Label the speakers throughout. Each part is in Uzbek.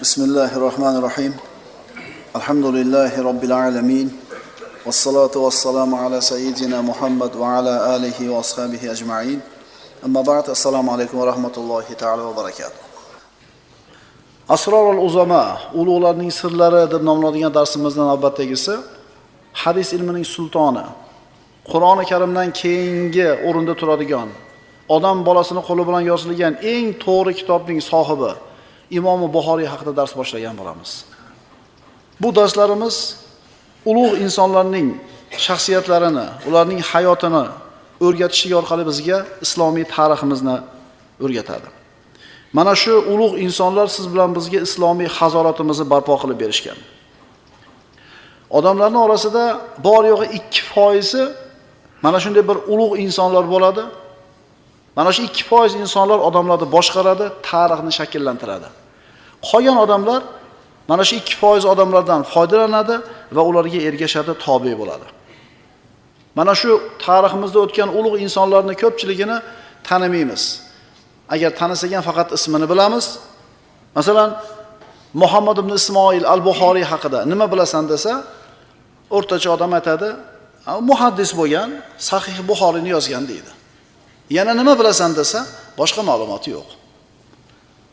Speaker 1: بسم الله الرحمن الرحيم. الحمد لله رب العالمين. والصلاة والسلام على سيدنا محمد وعلى آله وأصحابه أجمعين. أما بعد، السلام عليكم ورحمة الله تعالى وبركاته. Asrorul Uzama, ulug'larning sirlari deb nomlanadigan darsimizning navbatdagisi hadis ilmining sultoni, Qur'oni Karimdan keyingi o'rinda turadigan, odam bolasini qo'li bilan yozilgan eng to'g'ri kitobning sohibi Imom Buxoriy haqida dars boshlagan bo'lamiz. Bu darslarimiz ulug' insonlarning shaxsiyatlarini, ularning hayotini o'rgatishlik orqali bizga islomiy tariximizni o'rgatadi. Mana shu ulug' insonlar siz bilan bizga islomiy hazoratimizni barpo qilib berishgan. Odamlarning orasida bor yo'g'i 2% mana shunday bir ulug' insonlar bo'ladi. Mana shu 2% insonlar odamlarni boshqaradi, tarixni shakllantiradi. Qolgan odamlar mana shu 2% odamlardan foydalanadi va ularga ergashadi, tobe bo'ladi. Mana shu tariximizda o'tgan ulug' insonlarning ko'pchiligini tanimaymiz. Agar tanisak ham faqat ismini bilamiz. Masalan, Muhammad ibn Ismoil al-Buxoriy haqida nima bilasan desa, o'rtacha odam aytadi, muhaddis bo'lgan, Sahih Buxoriyni yozgan deydi. Yana nima bilasan desa, boshqa ma'lumoti yo'q.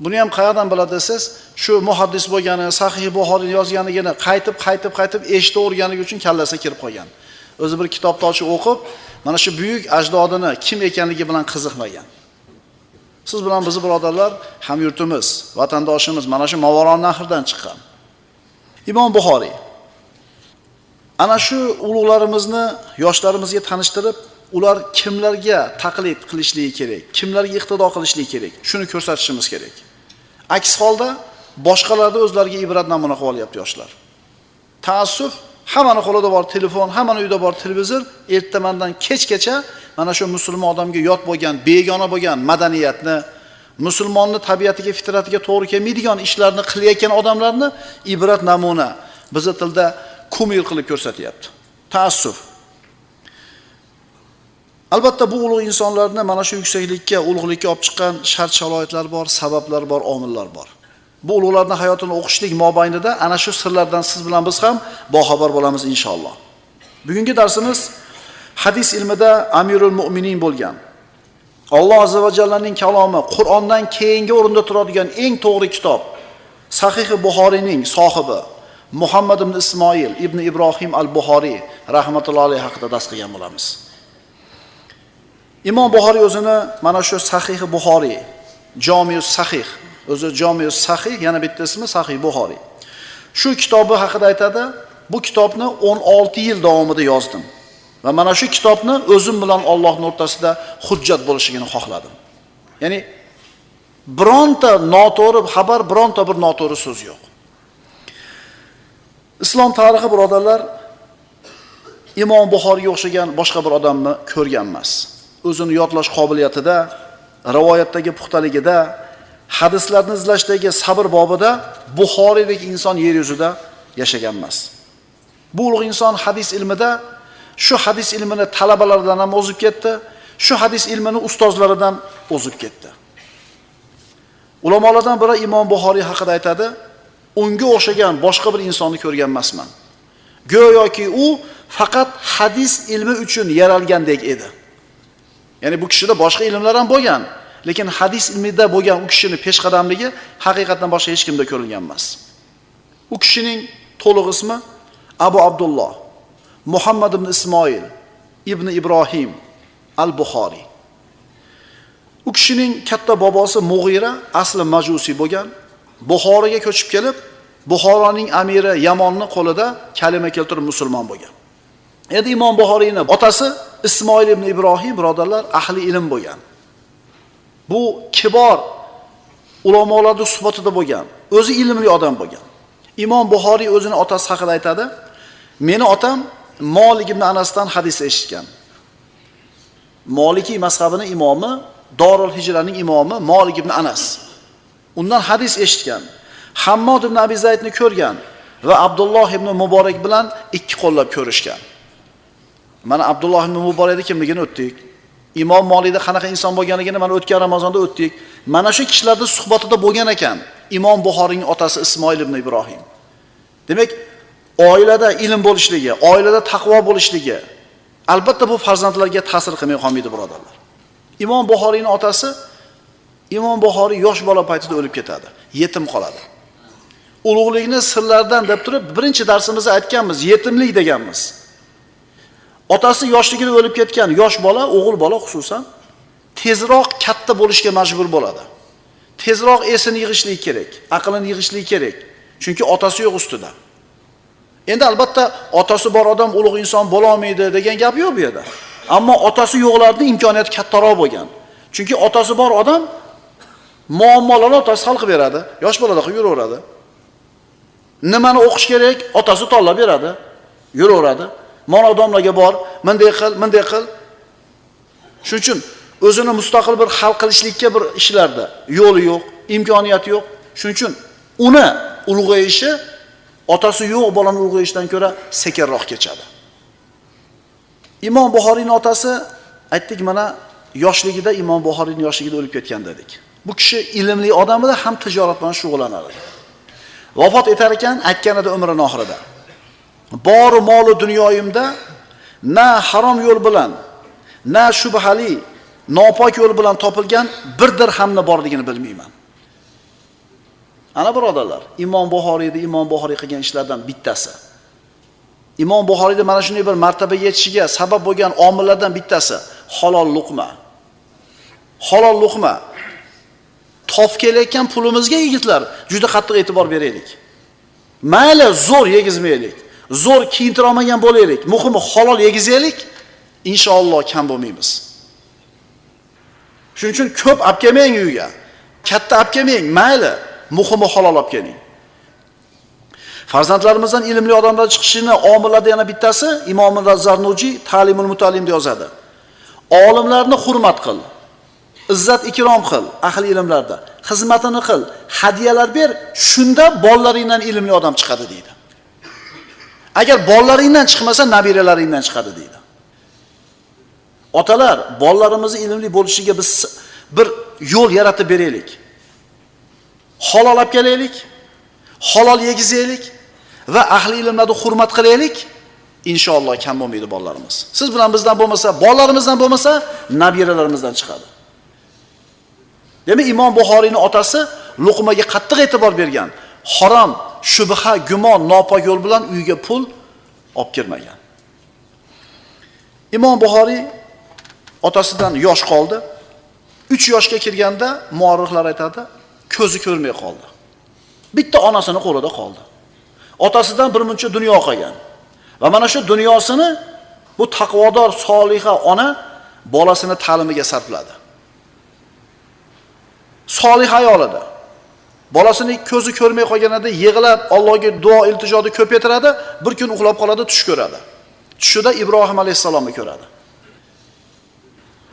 Speaker 1: Buni ham qayerdan biladi desiz, shu muhaddis bo'lgani, Sahih Buxoriyni yozganligini qaytib eshitib o'rganligi uchun kallasiga kirib qolgan. O'zi bir kitobni ochib o'qib, mana shu buyuk ajdodini kim ekanligi bilan qiziqmagan. Siz bilan bizni birodarlar, hamyurtimiz, vatandoshimiz mana shu Movaron nahrdan chiqqan. Imom Buxoriy. Ana shu ulug'larimizni yoshlarimizga tanishtirib, ular kimlarga taqlid qilishligi kerak, kimlarga iqtido qilishligi kerak, shuni ko'rsatishimiz kerak. Aks holda boshqalarda o'zlariga ibrat namuna qilib olyapti yoshlar. Taassuf, hammani qo'lida bor telefon, hammani uyda bor televizor, ertamandan kechgacha mana shu musulmon odamga yot bo'lgan, begona bo'lgan madaniyatni, musulmonni tabiatiga, fitratiga to'g'ri kelmaydigan ishlarni qilayotgan odamlarni ibrat namuna bizni tilda kumir qilib ko'rsatyapti. Taassuf. Albatta bu ulug' insonlarni mana shu yuksaklikka, ulug'likka olib chiqqan shart-sharoitlar bor, sabablar bor, omillar bor. Bu ulug'larning hayotini o'qishlik mobaynida ana shu sirlardan siz bilan biz ham boxabar bo'lamiz inshaalloh. Bugungi darsimiz hadis ilmida Amirul Mu'minin bo'lgan, Alloh azza va jallaning kalomi, Qur'ondan keyingi o'rinda turadigan eng to'g'ri kitob, Sahih Buxoriyning sohibi Muhammad ibn Ismoil ibn Ibrohim al-Buxoriy rahmatullohi alayhi haqida dars qilgan bo'lamiz. Imom Buxoriy o'zini mana shu Sahih Buxoriy, Jomius Sahih, o'zi Jomius Sahih, yana bitta ismi Sahih Buxoriy. Shu kitobi haqida aytadi, bu kitobni 16 yil davomida yozdim. Va mana shu kitobni o'zim bilan Allohning o'rtasida hujjat bo'lishini xohladim. Ya'ni bironta noto'g'ri xabar, bironta bir noto'g'ri so'z yo'q. Islom tarixi birodarlar, Imom Buxoriyga o'xshagan boshqa bir odamni ko'rgan emas. O'zini yodlash qobiliyatida, rivoyatdagi puxtaligida, hadislarni izlashdagi sabr bobida Buxoriydek inson yer yuzida yashagan emas. Bu ulug' inson hadis ilmida shu hadis ilmini talabalaridan ham o'zib ketdi, shu hadis ilmini ustozlaridan o'zib ketdi. Ulamolardan biri Imom Buxoriy haqida aytadi, unga o'xshagan boshqa bir insonni ko'rgan emasman. Go'yoki u faqat hadis ilmi uchun yaralgandek edi. Ya'ni bu kishida boshqa ilmlar ham bo'lgan, lekin hadis ilmida bo'lgan u kishining peshqadamligi haqiqatan boshqa hech kimda ko'rilgan emas. U kishining to'liq ismi Abu Abdulloh Muhammad ibn Ismoil ibn Ibrohim al-Buxoriy. U kishining katta bobosi Mug'ira asli majusiy bo'lgan, Buxoroga ko'chib kelib, Buxoroning amiri Yamonning qo'lida kalima keltirib musulmon bo'lgan. Endi Imom Buxoriyning otasi Ismoil ibn Ibrohim birodarlar ahli ilm bo'lgan. Bu kibor ulamolarning suhbatida bo'lgan, o'zi ilmli odam bo'lgan. Imom Buxoriy o'zini otasi haqida aytadi, meni otam Molik ibn Anasdan hadis eshitgan. Maliki mazhabining imomi, Dorul Hijraning imomi Molik ibn Anas. Undan hadis eshitgan. Hammod ibn Abi Zaydni ko'rgan va Abdulloh ibn Muborak bilan ikki qo'llab ko'rishgan. Mana Abdulloh ibn Muborakning kimligini o'tdik. Imom Molikda qanaqa inson bo'lganligini mana o'tgan Ramazonda o'tdik. Mana shu kishilarning suhbatida bo'lgan ekan Imom Buxoriyning otasi Ismoil ibn Ibrohim. Demak, oilada ilm bo'lishligi, oilada taqvo bo'lishligi albatta bu farzandlarga ta'sir qilmay qolmaydi, birodarlar. Imom Buxoriyning otasi Imom Buxoriy yosh bola paytida o'lib ketadi, yetim qoladi. Ulug'likni sirlaridan deb turib birinchi darsimizda aytganmiz, yetimlik deganmiz. Otasi yoshligida o'lib ketgan yosh bola, o'g'il bola xususan tezroq katta bo'lishga majbur bo'ladi. Tezroq esini yig'ishlik kerak, aqlini yig'ishlik kerak. Chunki otasi yo'q ustida. Endi albatta otasi bor odam ulug' inson bo'la olmaydi degan gap yo'q bu yerda. Ammo otasi yo'qlarning imkoniyati kattaroq bo'lgan. Chunki otasi bor odam muammolarni otasi hal qilib beradi, yosh bolada qilib yuraveradi. Nimani o'qish kerak, otasi tanlab beradi, yuraveradi. Mana odamlarga bor, bunday qil, bunday qil. Shuning uchun o'zini mustaqil bir hal qilishlikka bir ishlarda yo'li yo'q, imkoniyati yo'q. Shuning uchun uni ulg'ayishi otasi yo'q bolani ulg'ayishidan ko'ra sekinroq kechadi. Imom Buxoriyning otasi aytdik mana yoshligida, Imom Buxoriyning yoshligida o'lib ketgan dedik. Bu kishi ilmli odam edi, ham tijorat bilan shug'ullanar edi. Vafot etar ekan, aytgan edi umrining oxirida. Bor moli dunyoyimda na harom yo'l bilan, na shubhali, nopok yo'l bilan topilgan bir dirhamni borligini bilmayman. Ana birodarlar, Imom Buxoriyda Imom Buxoriy qilgan ishlardan bittasi. Imom Buxoriyda mana shunday bir martabaga yetishiga sabab bo'lgan omillardan bittasi halol luqma. Halol luqma. Topib kelayotgan pulimizga yigitlar juda qattiq e'tibor beraylik. Mayli zo'r yegizmaylik, zo'r kiyintira olmagan bo'laylik, muhimi halol yegizaylik, inshaalloh kam bo'lmaymiz. Shuning uchun ko'p olib kelmang uyga, katta olib kelmang, mayli, muhimi halol olib keling. Farzandlarimizdan ilmli odamlar chiqishini omillaridan yana bittasi Imom Zarnujiy Ta'limul Mutalimda yozadi. Olimlarni hurmat qil, izzat ikrom qil, ahli ilmlarda xizmatini qil, hadiyalar ber, shunda bolalaringdan ilmli odam chiqadi deydi. Agar bolalaringdan chiqmasa, nabiralaringdan chiqadi deydi. Otalar, bolalarimizni ilmli bo'lishiga biz bir yo'l yaratib beraylik. Halol olib kelaylik, halol yegizaylik va ahli ilmlarni hurmat qilaylik. Inshaalloh kam bo'lmaydi bolalarimiz. Siz bilan bizdan bo'lmasa, bolalarimizdan bo'lmasa, nabiralarimizdan chiqadi. Demak, Imom Buxoriyning otasi luqmaga qattiq e'tibor bergan. Harom, shubha, gumon, nopok yo'l bilan uyga pul olib kirmagan. Imom Buxoriy otasidan yosh qoldi. 3 yoshga kirganda muarrixlar aytadi, ko'zi ko'rmay qoldi. Bitta onasini qo'lida qoldi. Otasidan bir muncha dunyo qolgan. Va mana shu dunyosini bu taqvodor soliha ona bolasini ta'limiga sarfladi. Solih ayol edi. Bolasini ko'zi ko'rmay qolganida yig'lab Allohga duo iltijoni ko'paytiradi, bir kun uxlab qoladi, tush ko'radi. Tushida Ibrohim alayhissalomni ko'radi.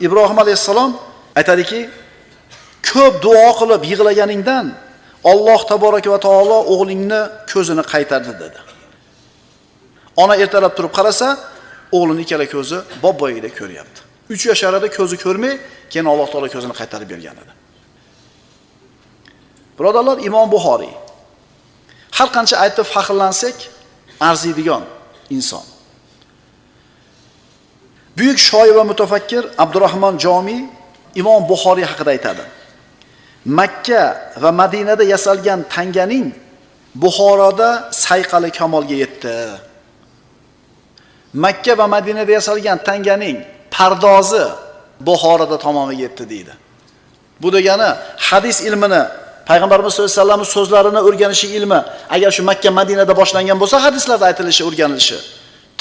Speaker 1: Ibrohim alayhissalom aytadiki, ko'p duo qilib yig'laganingdan Alloh taboraka va taolo o'g'lingni ko'zini qaytardi dedi. Ona ertalab turib qarasa, o'g'lining ikkala ko'zi bobboyida ko'ryapti. 3 yosh arada ko'zi ko'rmay, keyin Alloh taolo ko'zini qaytarib bergan edi. Birodarlar, Imom Buxoriy har qancha aytib faxrlansak, arziydigan inson. Buyuk shoir va mutafakkir Abdurrahmon Jomiy Imom Buxoriy haqida aytadi. Makka va Madinada yasalgan tanganing Buxoroda sayqali kamolga yetdi. Makka va Madinada yasalgan tanganing pardozi Buxoroda tamomiga yetdi deydi. Bu degani hadis ilmini, Payg'ambarimiz sollallohu alayhi vasallam so'zlarini o'rganishi ilmi agar shu Makka Madinada boshlangan bo'lsa, hadislarda aytilishi, o'rganilishi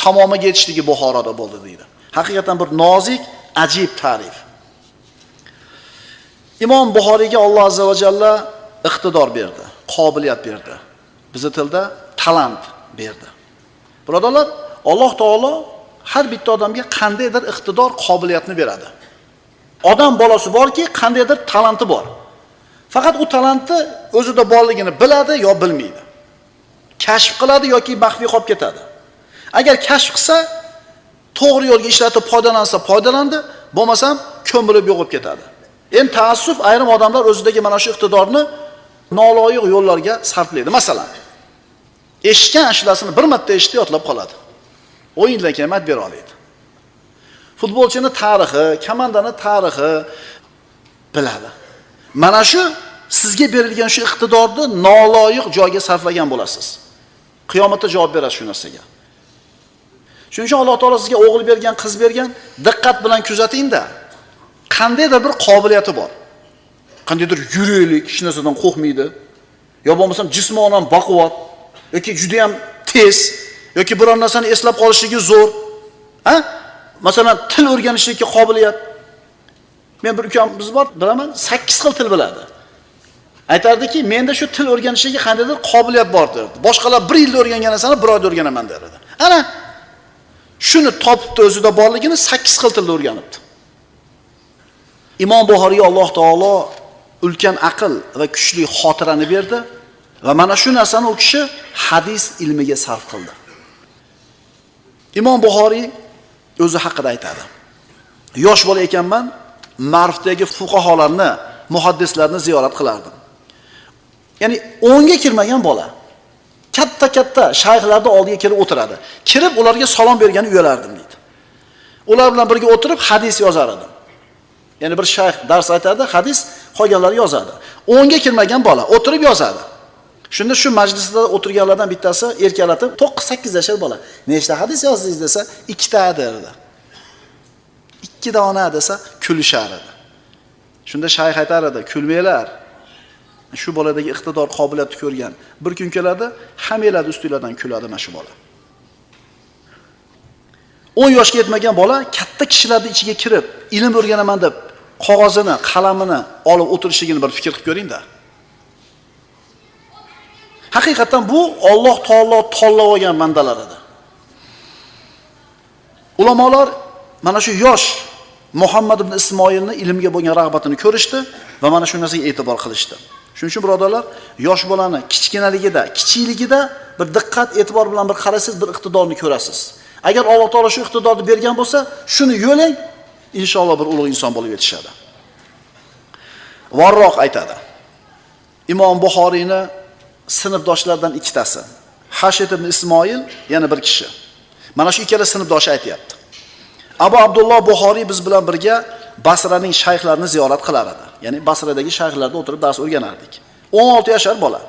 Speaker 1: tamomiga yetishligi Buxoroda bo'ldi deydi. Haqiqatan bir nozik, ajib ta'rif. Imom Buxoriyga Alloh azza va jalla iqtidor berdi, qobiliyat berdi. Bizning tilda talant berdi. Birodarlar, Alloh taolo har bitta odamga qandaydir iqtidor, qobiliyatni beradi. Odam bolasi borki, qandaydir talanti bor. Faqat u talantni o'zida borligini biladi yo bilmaydi. Kashf qiladi yoki maxfiy qolib ketadi. Agar kashf qilsa, to'g'ri yo'lga ishlatib foydalansa, foydalandi, bo'lmasam ko'milib yo'qolib ketadi. Endi taassuf, ayrim odamlar o'zidagi mana shu iqtidorni noloyiq yo'llarga sarflaydi. Masalan, eshitgan ashulasini bir marta eshitib yodlab qoladi. O'yindan keyin aytib bera oladi. Futbolchini tarixi, komandani tarixi biladi. Mana shu sizga berilgan shu iqtidorni noloyiq joyga sarflagan bo'lasiz. Qiyomatda javob berasiz shu narsaga. Shuning uchun Alloh taolo sizga o'g'il bergan, qiz bergan, diqqat bilan kuzating-da. Qandaydir bir qobiliyati bor. Qandaydir yuraklik, hech narsadan qo'rqmaydi. Yo bo'lmasam jismonan baquvvat yoki juda ham tez yoki biror narsani eslab qolishligi zo'r. Ha? Masalan, til o'rganishlikka qobiliyat. Men bir ukamiz bor, bilaman, 8 xil til biladi. Aytardiki, menda shu til o'rganishga qandaydir qobiliyat bor derdi. Boshqalar 1 yilda o'rgangan narsani 1 oyda o'rganaman derdi. Ana shuni topibdi o'zida borligini, 8 xil tilda o'rganibdi. Imom Buxoriyga Alloh taolo ulkan aql va kuchli xotirani berdi va mana shu narsani u kishi hadis ilmiga sarf qildi. Imom Buxoriy o'zi haqida aytadi. Yosh bola ekanman, Marfdagi fuqaholarni, muhaddislarni ziyorat qilardim. Ya'ni 10 ga kirmagan bola katta-katta shayxlarning oldiga kelib o'tiradi. Kirib ularga salom bergani uyalardim deydi. Ular bilan birga o'tirib hadis yozar edim. Ya'ni bir shayx dars aytadi, hadis qolganlar yozadi. 10 ga kirmagan bola o'tirib yozadi. Shunda shu majlisda o'tirganlardan bittasi erkalatib 9-8 yashar bola, "Nechta hadis yozdingiz?" desa, "2 ta" derdi. 2 dona desa, kulishar edi. Shunda shayx aytar edi, "Kulmanglar. Shu boladagi iqtidor, qobiliyatni ko'rgan. Bir kun keladi, hammanglarni ustinglardan kuladi mana shu bola." 10 yoshga yetmagan bola katta kishilarning ichiga kirib, ilm o'rganaman deb qog'ozini, qalamini olib o'tirishligini bir fikr qilib ko'ring-da. Haqiqatan bu Alloh taolo tanlab olgan bandalar edi. Ulamolar mana shu yosh Muhammad ibn Ismoilni ilmga bo'lgan rag'batini ko'rishdi va mana shu narsaga e'tibor qilishdi. Shuning uchun birodarlar, yosh bolani kichkinaligida, kichikligida bir diqqat, e'tibor bilan bir qarasangiz, bir iqtidorni ko'rasiz. Agar Alloh taolo shu iqtidorni bergan bo'lsa, shuni yo'ling, inshaalloh bir ulug' inson bo'lib yetishadi. Varroq aytadi. Imom Buxoriyni sinfdoshlaridan ikkitasi, Hashit ibn Ismoil, yana bir kishi. Mana shu ikkala sinfdoshi aytayapti. Abu Abdulloh Buxoriy biz bilan birga Basraning shayxlarini ziyorat qilar edi. Ya'ni Basradagi shayxlarda o'tirib dars o'rganardik. 16 yashar bola.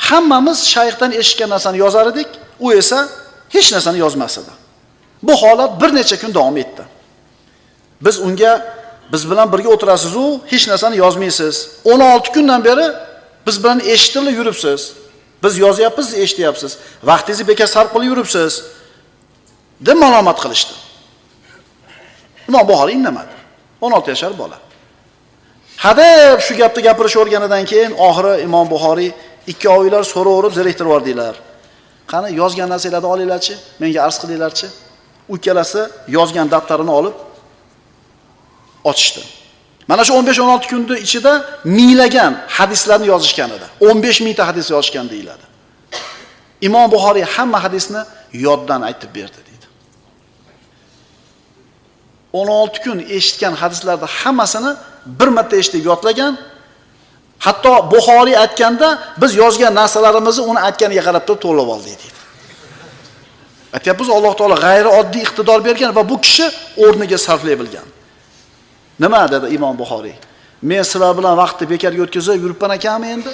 Speaker 1: Hammamiz shayxdan eshitgan narsani yozar edik, u esa hech narsani yozmas edi. Bu holat bir necha kun davom etdi. Biz unga, biz bilan birga o'tirasiz u, hech narsani yozmaysiz. 16 kundan beri biz bilan eshitib yuribsiz. Biz yozyapmiz, eshityapsiz. Vaqtingizni bekor sarf qilib yuribsiz, deb malomat qilishdi. Imom Buxoriy indamadi. 16 yashar bola. Hadeb shu gapni gapirish o'rganidan keyin oxiri Imom Buxoriy ikki oylar so'raverib zeriktirib yubordinglar. Qani yozgan narsalarni olinglarchi, menga arz qilinglarchi. Ukkalasi yozgan daftarini olib ochishdi. Mana shu 15-16 kunning ichida minglagan hadislarni yozishgan edi. 15 mingta hadis yozishgan deyiladi. Imom Buxoriy hamma hadisni yoddan aytib berdi deydi. 16 kun eshitgan hadislarni hammasini bir marta eshitib yodlagan. Hatto Buxoriy aytganda biz yozgan narsalarimizni uni aytganiga qarab turib to'g'rilab oldik deydi. Aytyapmiz, Alloh taolo g'ayrioddiy iqtidor bergan va bu kishi o'rniga sarflay bilgan. Nima dedi Imom Buxoriy? Men sizlar bilan vaqtni bekorga o'tkazib yuribman ekanmi endi?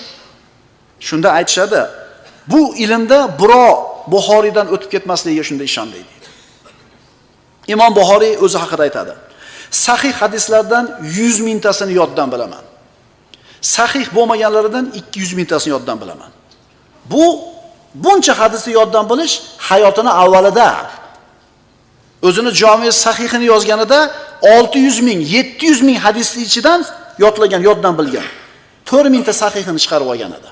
Speaker 1: Shunda aytishadi, bu ilmda birov Buxoriydan o'tib ketmasligiga shunda ishondik deydi. Imom Buxoriy o'zi haqida aytadi. Sahih hadislardan 100 mingtasini yoddan bilaman. Sahih bo'lmaganlaridan 200 mingtasini yoddan bilaman. Bu buncha hadisni yoddan bilish hayotini avvalida, o'zini Jami Sahihini yozganida 600 ming, 700 ming hadisni ichidan yodlagan, yoddan bilgan. 4 mingta sahihini chiqarib olgan edi.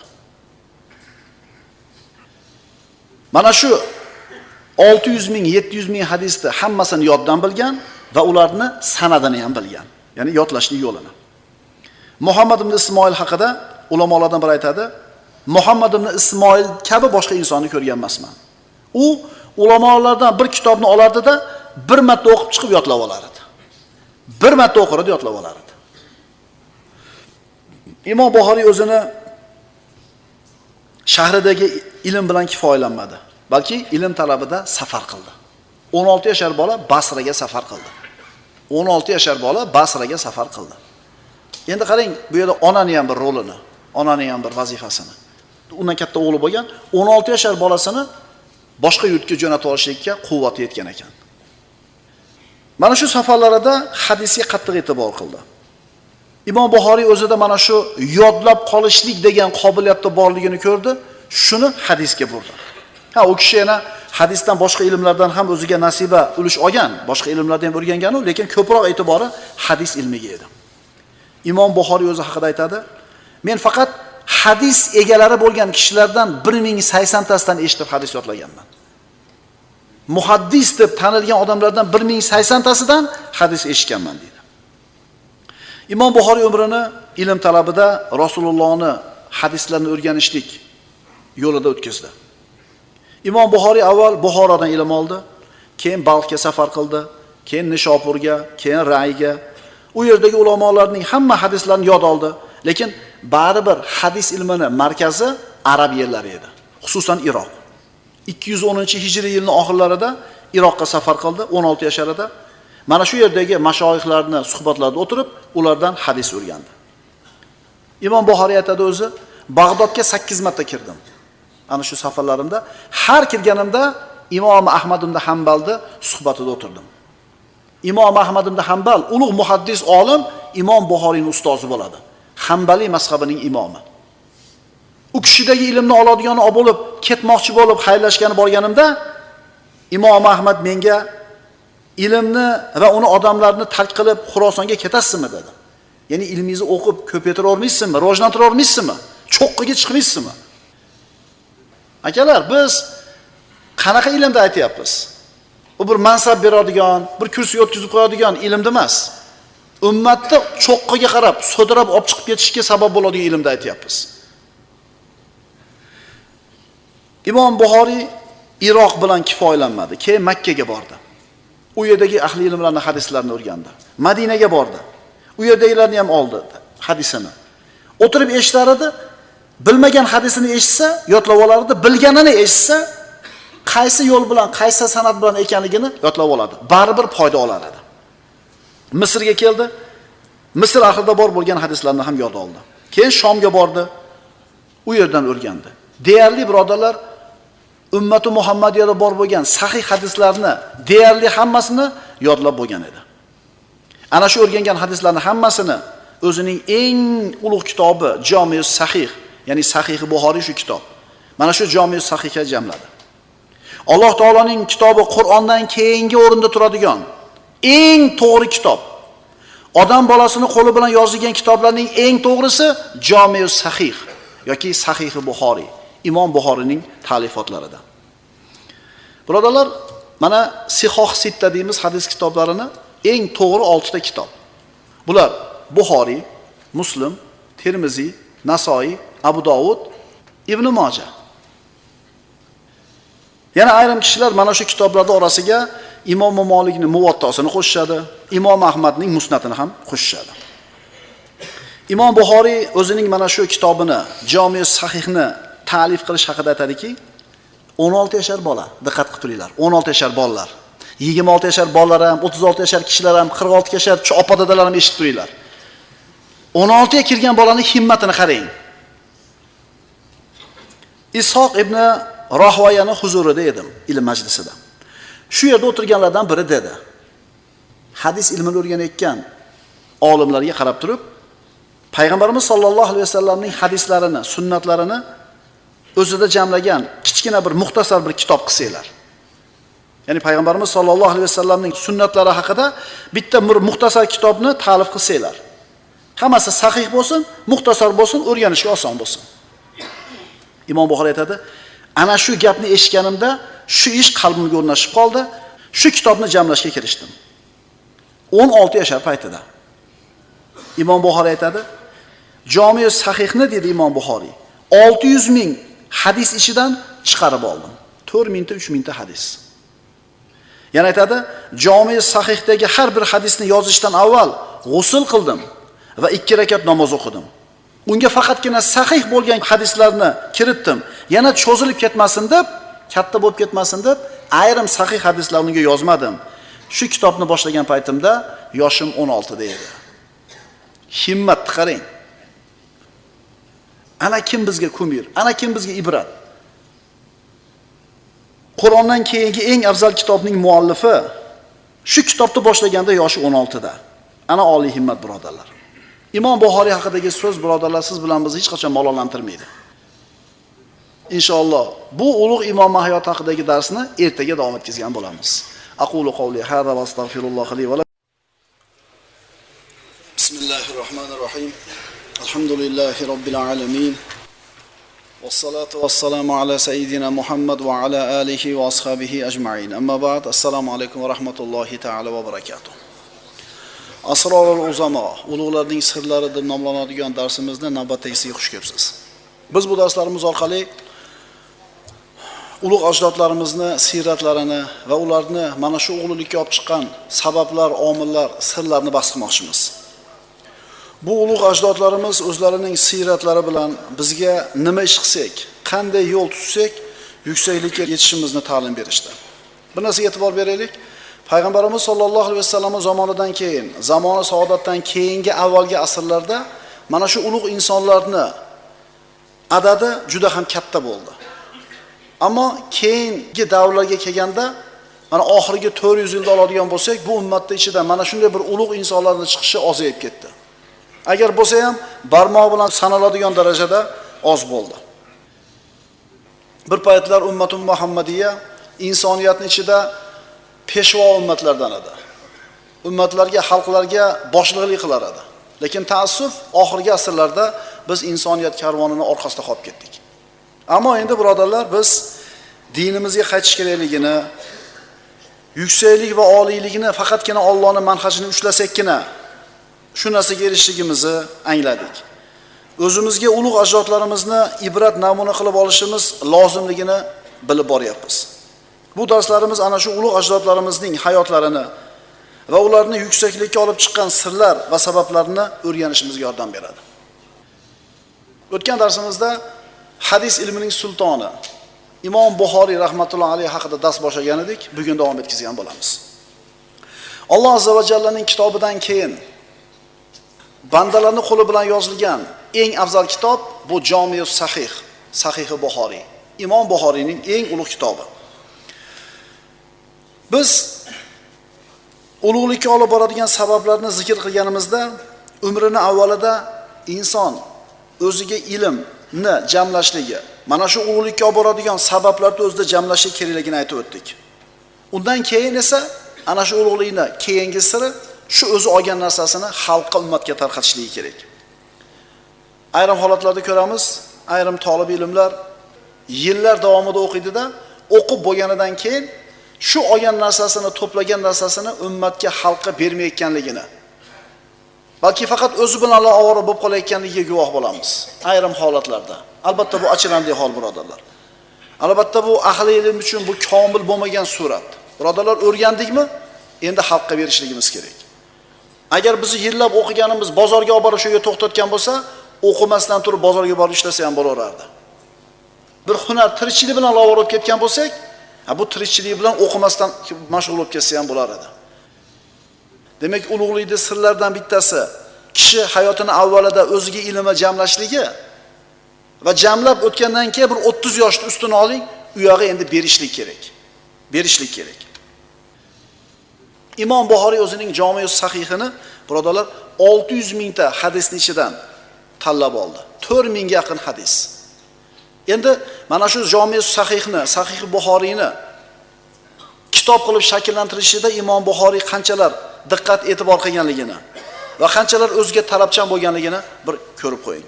Speaker 1: Mana shu 600 ming, 700 ming hadisni hammasini yoddan bilgan va ularni sanadini ham bilgan. Ya'ni yodlashning yo'lini. Muhammad ibn Ismoil haqida ulamolardan biri aytadi, Muhammad ibn Ismoil kabi boshqa insonni ko'rgan emasman. U ulamolardan bir kitobni olardida bir marta o'qib chiqib yodlab olar edi. Bir marta o'qirdi, yodlab olar edi. Imom Buxoriy o'zini shahridagi ilm bilan kifoyalanmadi, balki ilm talabida safar qildi. 16 yashar bola Basraga safar qildi. 16 yashar bola Basraga safar qildi. Endi qarang, bu yerda onaning ham bir rolini, onaning ham bir vazifasini. Undan katta o'g'li bo'lgan 16 yashar bolasini boshqa yurtga jo'natib olishlikka quvvati yetgan ekan. Mana shu safarlarida hadisga qattiq e'tibor qildi. Imom Buxoriy o'zida mana shu yodlab qolishlik degan qobiliyati borligini ko'rdi, shuni hadisga burdi. Ha, u kishi yana hadisdan boshqa ilmlardan ham o'ziga nasiba ulush olgan, boshqa ilmlardan ham o'rgangan-u, lekin ko'proq e'tibori hadis ilmiga edi. Imom Buxoriy o'zi haqida aytadi: "Men faqat hadis egalari bo'lgan kishilardan 1080 tasidan eshitib hadis yodlaganman." Muhaddis deb tanilgan odamlardan 1080 tasidan hadis eshitganman deydi. Imom Buxoriy umrini ilm talabida Rasulullohni hadislarini o'rganishlik yo'lida o'tkazdi. Imom Buxoriy avval Buxorodan ilm oldi, keyin Balxga safar qildi, keyin Nishopurga, keyin Rayga. U yerdagi ulamolarning hamma hadislarini yod oldi, lekin baribir hadis ilmini markazi arab yerlari edi, xususan Iroq. 210-hijriy yilning oxirlarida Iroqqa safar qildi, 16 yasharida. Mana shu yerdagi mashoyixlarni suhbatlarida o'tirib, ulardan hadis o'rgandi. Imom Buxoriy aytadi o'zi, Bag'dodga 8 marta kirdim. Ana shu safarlarimda har kirganimda Imom Ahmad ibn Hanbalni suhbatida o'tirdim. Imom Ahmad ibn Hanbal ulug' muhaddis olim, Imom Buxoriyning ustozi bo'ladi. Hanbali mazhabining imomi. U kishidagi ilmni oladigani olib bo'lib, ketmoqchi bo'lib xayrlashgani borganimda Imom Ahmad menga ilmni va uni odamlarni tark qilib Xurosonga ketasizmi dedi. Ya'ni ilmingizni o'qib ko'paytira olmaysizmi, rivojlantira olmaysizmi, cho'qqiga chiqmaysizmi? Akalar, biz qanaqa ilmda aytyapmiz? U bir mansab beradigan, bir kursiga o'tkazib qo'yadigan ilmda emas. Ummatni cho'qqiga qarab, so'dirab olib chiqib ketishga sabab bo'ladigan ilmda aytyapmiz. Imom Buxoriy Iroq bilan kifoyalanmadi, keyin Makka ga bordi. U yerdagi ahli ilmlarning hadislarini o'rgandi. Madinaga bordi. U yerdagilarni ham oldi hadisini. O'tirib eshitar edi, bilmagan hadisini eshitsa, yodlab olardi, bilganini eshitsa, qaysi yo'l bilan, qaysi san'at bilan ekanligini yodlab oladi. Baribir foyda olar edi. Misrga keldi. Misr ahlida bor bo'lgan hadislarni ham yod oldi. Keyin Shomga bordi. U yerdan o'rgandi. Deyarli birodarlar, ummati Muhammadiyada bor bo'lgan sahih hadislarni deyarli hammasini yodlab bo'lgan edi. Ana shu o'rgangan hadislarni hammasini o'zining eng ulug' kitobi Jamius Sahih, ya'ni Sahih Buxoriy shu kitob. Mana shu Jamius Sahihga jamladi. Alloh taoloning kitobi Qur'ondan keyingi o'rinda turadigan eng to'g'ri kitob. Odam bolasini qo'li bilan yozilgan kitoblarning eng to'g'risi Jamius Sahih yoki Sahih Buxoriy, Imom Buxoriyning ta'lifotlaridan. Birodarlar, mana Sihoh Sitta deymiz hadis kitoblarini eng to'g'ri 6 ta kitob. Bular Buxoriy, Muslim, Termiziy, Nasoiy, Abu Dovud, Ibn Moja. Yana ayrim kishilar mana shu kitoblarda orasiga Imom Molikning Muvattosini qo'shishadi, Imom Ahmadning Musnatini ham qo'shishadi. Imom Buxoriy o'zining mana shu kitobini, Jami' Sahihni ta'lif qilish haqida aytadiki, 16 yashar bola, diqqat qilib turinglar, 16 yashar bolalar, 26 yashar bolalar ham, 36 yashar kishilar ham, 46 yashar opa dadalar ham eshitib turinglar. 16 ga kirgan bolaning himmatini qarang. Ishoq ibn Rohvoyani huzurida edim, ilm majlisida. Shu yerda o'tirganlardan biri dedi. Hadis ilmini o'rganayotgan olimlarga qarab turib, Payg'ambarimiz sollallohu alayhi vasallamning hadislarini, sunnatlarini o'zida jamlagan kichkina bir muxtasar bir kitob qilsanglar. Ya'ni Payg'ambarimiz sollallohu alayhi vasallamning sunnatlari haqida bitta bir muxtasar kitobni ta'lif qilsanglar. Hammasi sahih bo'lsin, muxtasar bo'lsin, o'rganishga oson bo'lsin. Imom Buxoriy aytadi, ana shu gapni eshitganimda shu ish qalbimga o'rnashib qoldi. Shu kitobni jamlashga kirishdim. 16 yashar paytida. Imom Buxoriy aytadi, Jami' Sahihni dedi Imom Buxoriy, 600 ming hadis ichidan chiqarib oldim. 4 mingta, 3 mingta hadis. Yana aytadi, Jami Sahihdagi har bir hadisni yozishdan avval g'usl qildim va 2 rakat namoz o'qidim. Unga faqatgina sahih bo'lgan hadislarni kiritdim. Yana cho'zilib ketmasin deb, katta bo'lib ketmasin deb ayrim sahih hadislarni unga yozmadim. Shu kitobni boshlagan paytimda yoshim 16 da edi. Himmatni qarang. Ana kim bizga kumir, ana kim bizga ibrat. Qur'ondan keyingi eng afzal kitobning muallifi shu kitobni boshlaganda yoshi 16 da. Ana oliy himmat birodarlar. Imom Buxoriy haqidagi so'z birodarlar siz bilan bizni hech qachon malollantirmaydi. Inshaalloh bu ulug' imom hayoti haqidagi darsni ertaga davom etkazgan bo'lamiz. Aqulu qawli hada va astagfirulloh li va lakum. Bismillahirrohmanirrohim. Alhamdulillahi robbil alamin. Vassalatu vassalamu ala sayyidina Muhammad va ala alihi va ashabihi ajma'in. Amma ba'd. Assalomu alaykum va rahmatullohi ta'ala va barakatuh. Asrorul uzamo, ulug'larning sirlari deb nomlanadigan darsimizni navbatdagisiga xush kelibsiz. Biz bu darslarimiz orqali ulug' ajdodlarimizni siyratlarini va ularni mana shu ulug'likka olib chiqqan sabablar, omillar, sirlarni bahs qilmoqchimiz. Bu ulug' ajdodlarimiz o'zlarining siyratlari bilan bizga nima ish qilsak, qanday yo'l tutsak, yuksaklikka yetishimizni ta'lim berishdi. Bir narsaga e'tibor beraylik. Payg'ambarimiz sollallohu alayhi vasallam zamonidan keyin, zamoni saodatdan keyingi avvalgi asrlarda mana shu ulug' insonlarni adadi juda ham katta bo'ldi. Ammo keyingi davrlarga kelganda, mana oxirgi 400 yilda oladigan bo'lsak, bu ummatning ichida mana shunday bir ulug' insonlarning chiqishi ozayib ketdi. Agar bo'lsa ham barmoq bilan sanaladigan darajada oz bo'ldi. Bir paytlar ummatum Muhammadiya insoniyatning ichida peshvo ummatlardan edi. Ummatlarga, xalqlarga boshliqlik qilar edi. Lekin taassuf, oxirgi asrlarda biz insoniyat karvonini orqasida qolib ketdik. Ammo endi birodarlar, biz dinimizga qaytish kerakligini, yuksaklik va oliylikni faqatgina Allohning manhajini ushlasakkina shu narsaga erishishligimizni angladik. O'zimizga ulug' ajdodlarimizni ibrat namuna qilib olishimiz lozimligini bilib boryapmiz. Bu darslarimiz ana shu ulug' ajdodlarimizning hayotlarini va ularni yuksaklikka olib chiqqan sirlar va sabablarni o'rganishimizga yordam beradi. O'tgan darsimizda hadis ilmining sultoni Imom Buxoriy rahmatullohi alayhi haqida dars boshlagan edik. Bugun davom etkazgan bo'lamiz. Alloh azza va jallaning kitobidan keyin bandalarning qo'li bilan yozilgan eng afzal kitob bu Jamius Sahih, Sahihi Buxoriy. Imom Buxoriyning eng ulug' kitobi. Biz ulug'likka olib boradigan sabablarni zikr qilganimizda umrini avvalida inson o'ziga ilmni jamlashligi, mana shu ulug'likka olib boradigan sabablarni o'zida jamlashi kerakligini aytib o'tdik. Undan keyin esa ana shu ulug'likni keyingi siri shu o'zi olgan narsasini xalqqa, ummatga tarqatishligi kerak. Ayrim holatlarda ko'ramiz, ayrim tolib ilmlar yillar davomida o'qiydi-da, o'qib bo'lganidan keyin shu olgan narsasini, to'plagan narsasini ummatga, xalqqa bermayotganligini, balki faqat o'zi bilan ovora bo'lib qolayotganligiga guvoh bo'lamiz ayrim holatlarda. Albatta bu achinarli hol birodarlar. Albatta bu ahli ilm uchun bu komil bo'lmagan surat. Birodarlar, o'rgandikmi? Endi xalqqa berishligimiz kerak. Agar bizni yillab o'qiganimiz bozorga olib borib shu yerga to'xtatgan bo'lsa, o'qimasdan turib bozorga borib ishlasa ham bo'laverardi. Bir hunar tirikchilik bilan ovora bo'lib ketgan bo'lsak, bu tirikchilik bilan o'qimasdan mashg'ul bo'lib ketsa ham bo'lar edi. Demak, ulug'likning sirlaridan bittasi kishi hayotini avvalida o'ziga ilmni jamlashligi va jamlab o'tgandan keyin bir 30 yoshni ustini oling, u yog'i endi berishlik kerak. Berishlik kerak. Imom Buxoriy o'zining Jamius Sahihini birodarlar 600 mingta hadisning ichidan tanlab oldi. 4000 ga yaqin hadis. Endi mana shu Jamius Sahihni, Sahih Buxoriyni kitob qilib shakllantirishida Imom Buxoriy qanchalar diqqat e'tibor qilganligini va qanchalar o'ziga talabchan bo'lganligini bir ko'rib qo'ying.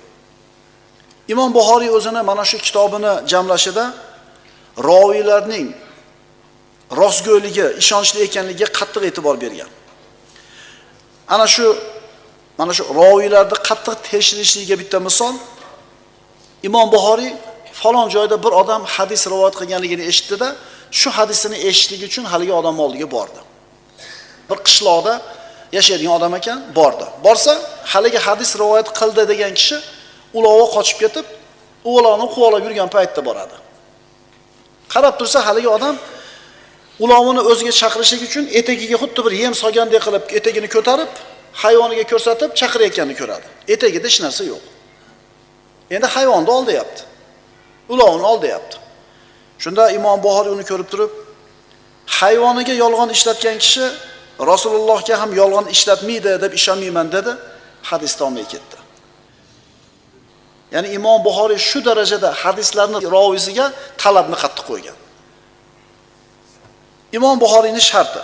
Speaker 1: Imom Buxoriy o'zini mana shu kitobini jamlashida roviylarning rostgo'yligi, ishonchli ekanligiga qattiq e'tibor bergan. Ana shu mana shu roviylarni qattiq tekshirishligiga bitta misol. Imom Buxoriy falon joyda bir odam hadis rivoyat qilganligini eshitdi-da, Shu hadisini eshitishlik uchun haligi odam oldiga bordi. Bir qishloqda yashaydigan odam ekan, bordi. Borsa, haligi hadis rivoyat qildi degan kishi ulovi qochib ketib, ulovni quvalab yurgan paytda boradi. Qarab tursa, haligi odam ulovini o'ziga chaqirishlik uchun etagiga xuddi bir yem solgandek qilib etagini ko'tarib, hayvoniga ko'rsatib chaqirayotganini ko'radi. Etagida hech narsa yo'q. Endi hayvonni oldayapti. Ulovini oldayapti. Shunda Imom Buxoriy uni ko'rib turib, hayvoniga yolg'on ishlatgan kishi Rasulullohga ham yolg'on ishlatmaydi deb ishonmayman dedi, hadisni olmay ketdi. Ya'ni Imom Buxoriy shu darajada hadislarni roviysiga talabni qattiq qo'ygan. Imom Buxoriyning sharti.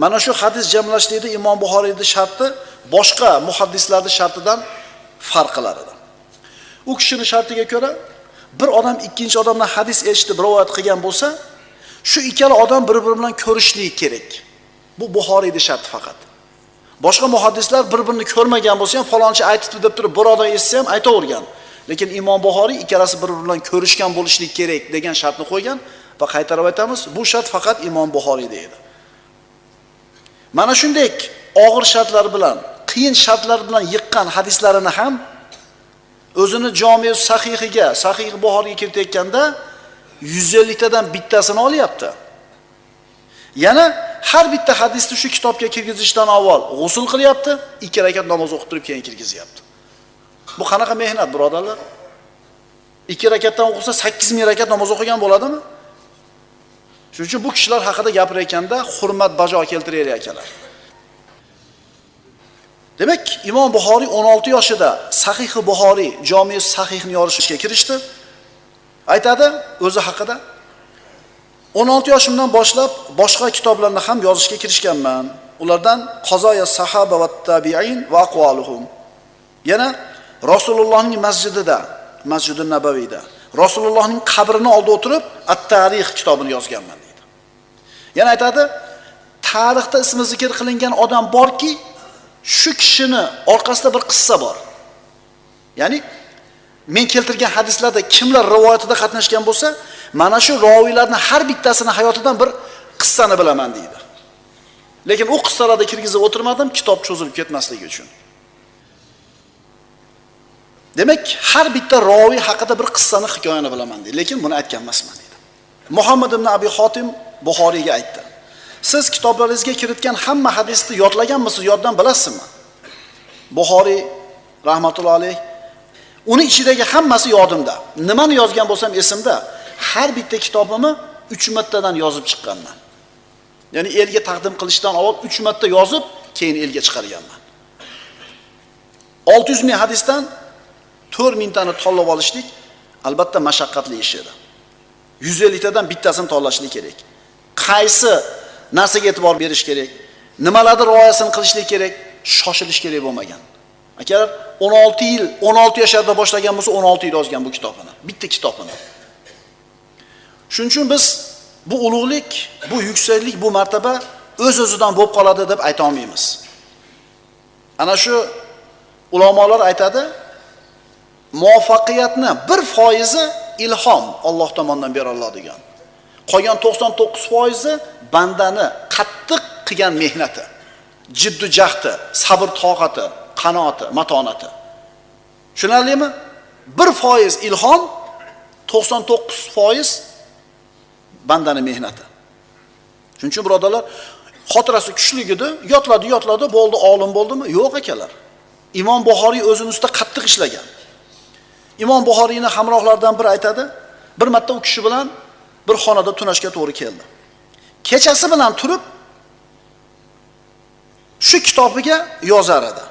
Speaker 1: Mana shu hadis jamlashlikda Imom Buxoriyning sharti boshqa muhaddislarning shartidan farq qilar edi. U kishining shartiga ko'ra, bir odam ikkinchi odamdan hadis eshitib rivoyat qilgan bo'lsa, shu ikkala odam bir-biri bilan ko'rishligi kerak. Bu Buxoriyning sharti faqat. Boshqa muhaddislar bir-birini ko'rmagan bo'lsa ham falonchi aytibdi deb turib bir odam eshitsa ham aytavergan. Lekin Imom Buxoriy ikkalasi bir-biri bilan ko'rishgan bo'lishlik kerak degan shartni qo'ygan va qaytarib aytamiz, bu shart faqat Imom Buxoriyda edi. Mana shunday og'ir shartlar bilan, qiyin shartlar bilan yiqqan hadislarini ham o'zini Jami' Sahihiga, Sahih Buxoriyga kiritayotganda 150 tadan bittasini olyapti. Yana har bitta hadisni shu kitobga kirgizishdan avval g'usl qilyapti, 2 rakat namoz o'qib turib keyin kirgizyapti. Bu qanaqa mehnat, birodarlar? 2 rakatdan o'qisa 8000 rakat namoz o'qigan bo'ladimi? Shuning uchun bu kishilar haqida gapirayotganda hurmat bajo keltiraylik akalar. Demak, Imom Buxoriy 16 yoshida Sahih Buxoriy, Jami' Sahihni yorishga kirishdi. Aytadi o'zi haqida: 16 yoshimdan boshlab boshqa kitoblarni ham yozishga kirishganman. Ulardan Qazoya sahaba va tabi'in va aqvaluhum. Yana Rasulullohning masjidida, Masjidun Nabaviyda Rasulullohning qabrini oldida o'tirib At-Tarix kitobini yozganman deydi. Yana aytadi, tarixda ismi zikr qilingan odam borki, shu kishini orqasida bir qissa bor. Ya'ni men keltirgan hadislarda kimlar rivoyatida qatnashgan bo'lsa, mana shu roviylarning har bittasini hayotidan bir qissani bilaman deydi. Lekin u qissalarda kirgizib o'tirmadim, kitob cho'zilib ketmasligi uchun. Demak, har bitta roviy haqida bir qissani, hikoyani bilaman deydi, lekin buni aytgan emasman deydi. Muhammad ibn Abi Xotim Buxoriyga aytdi: "Siz kitoblaringizga kiritgan hamma hadisni yodlaganmisiz, yoddan bilasizmi?" Buxoriy rahmatullohi alayh: "Uni ichidagi hammasi yodimda. Nimani yozgan bo'lsam esimda. Har bitta kitobimni 3 martadan yozib chiqqanman. Ya'ni elga taqdim qilishdan avval 3 marta yozib, keyin elga chiqarganman. 600 ming hadisdan 4 mingtani tanlab olishlik albatta mashaqqatli ish edi. 150 tadan bittasini tanlashlik kerak. Qaysi narsaga e'tibor berish kerak? Nimalarni rioyasini qilishlik kerak? Shoshilish kerak bo'lmagan. Akalar 16 yil, 16 yoshlarda boshlagan bo'lsa 16 yil yozgan bu kitobini, bitta kitobini. Shuning uchun biz bu ulug'lik, bu yuksaklik, bu martaba o'z-o'zidan bo'lib qoladi deb ayta olmaymiz. Ana shu ulamolar aytadi, muvaffaqiyatni 1% ilhom Alloh tomonidan beriladigan. Qolgan 99% bandani qattiq qilgan mehnati, jiddu jahdi, sabr toqati, qanoati, matonati. Tushunarlimi? 1% ilhom, 99% bandani mehnati. Shuning uchun birodarlar, xotirasi kuchli edi, yotladi, yotladi, bo'ldi, olim bo'ldimi? Yo'q akalar. Imom Buxoriy o'zining ustida qattiq ishlagan. Imom Buxoriyning hamrohlaridan biri aytadi, bir marta u kishi bilan bir xonada tunashga to'g'ri keldi. Kechasi bilan turib shu kitobiga yozar edi.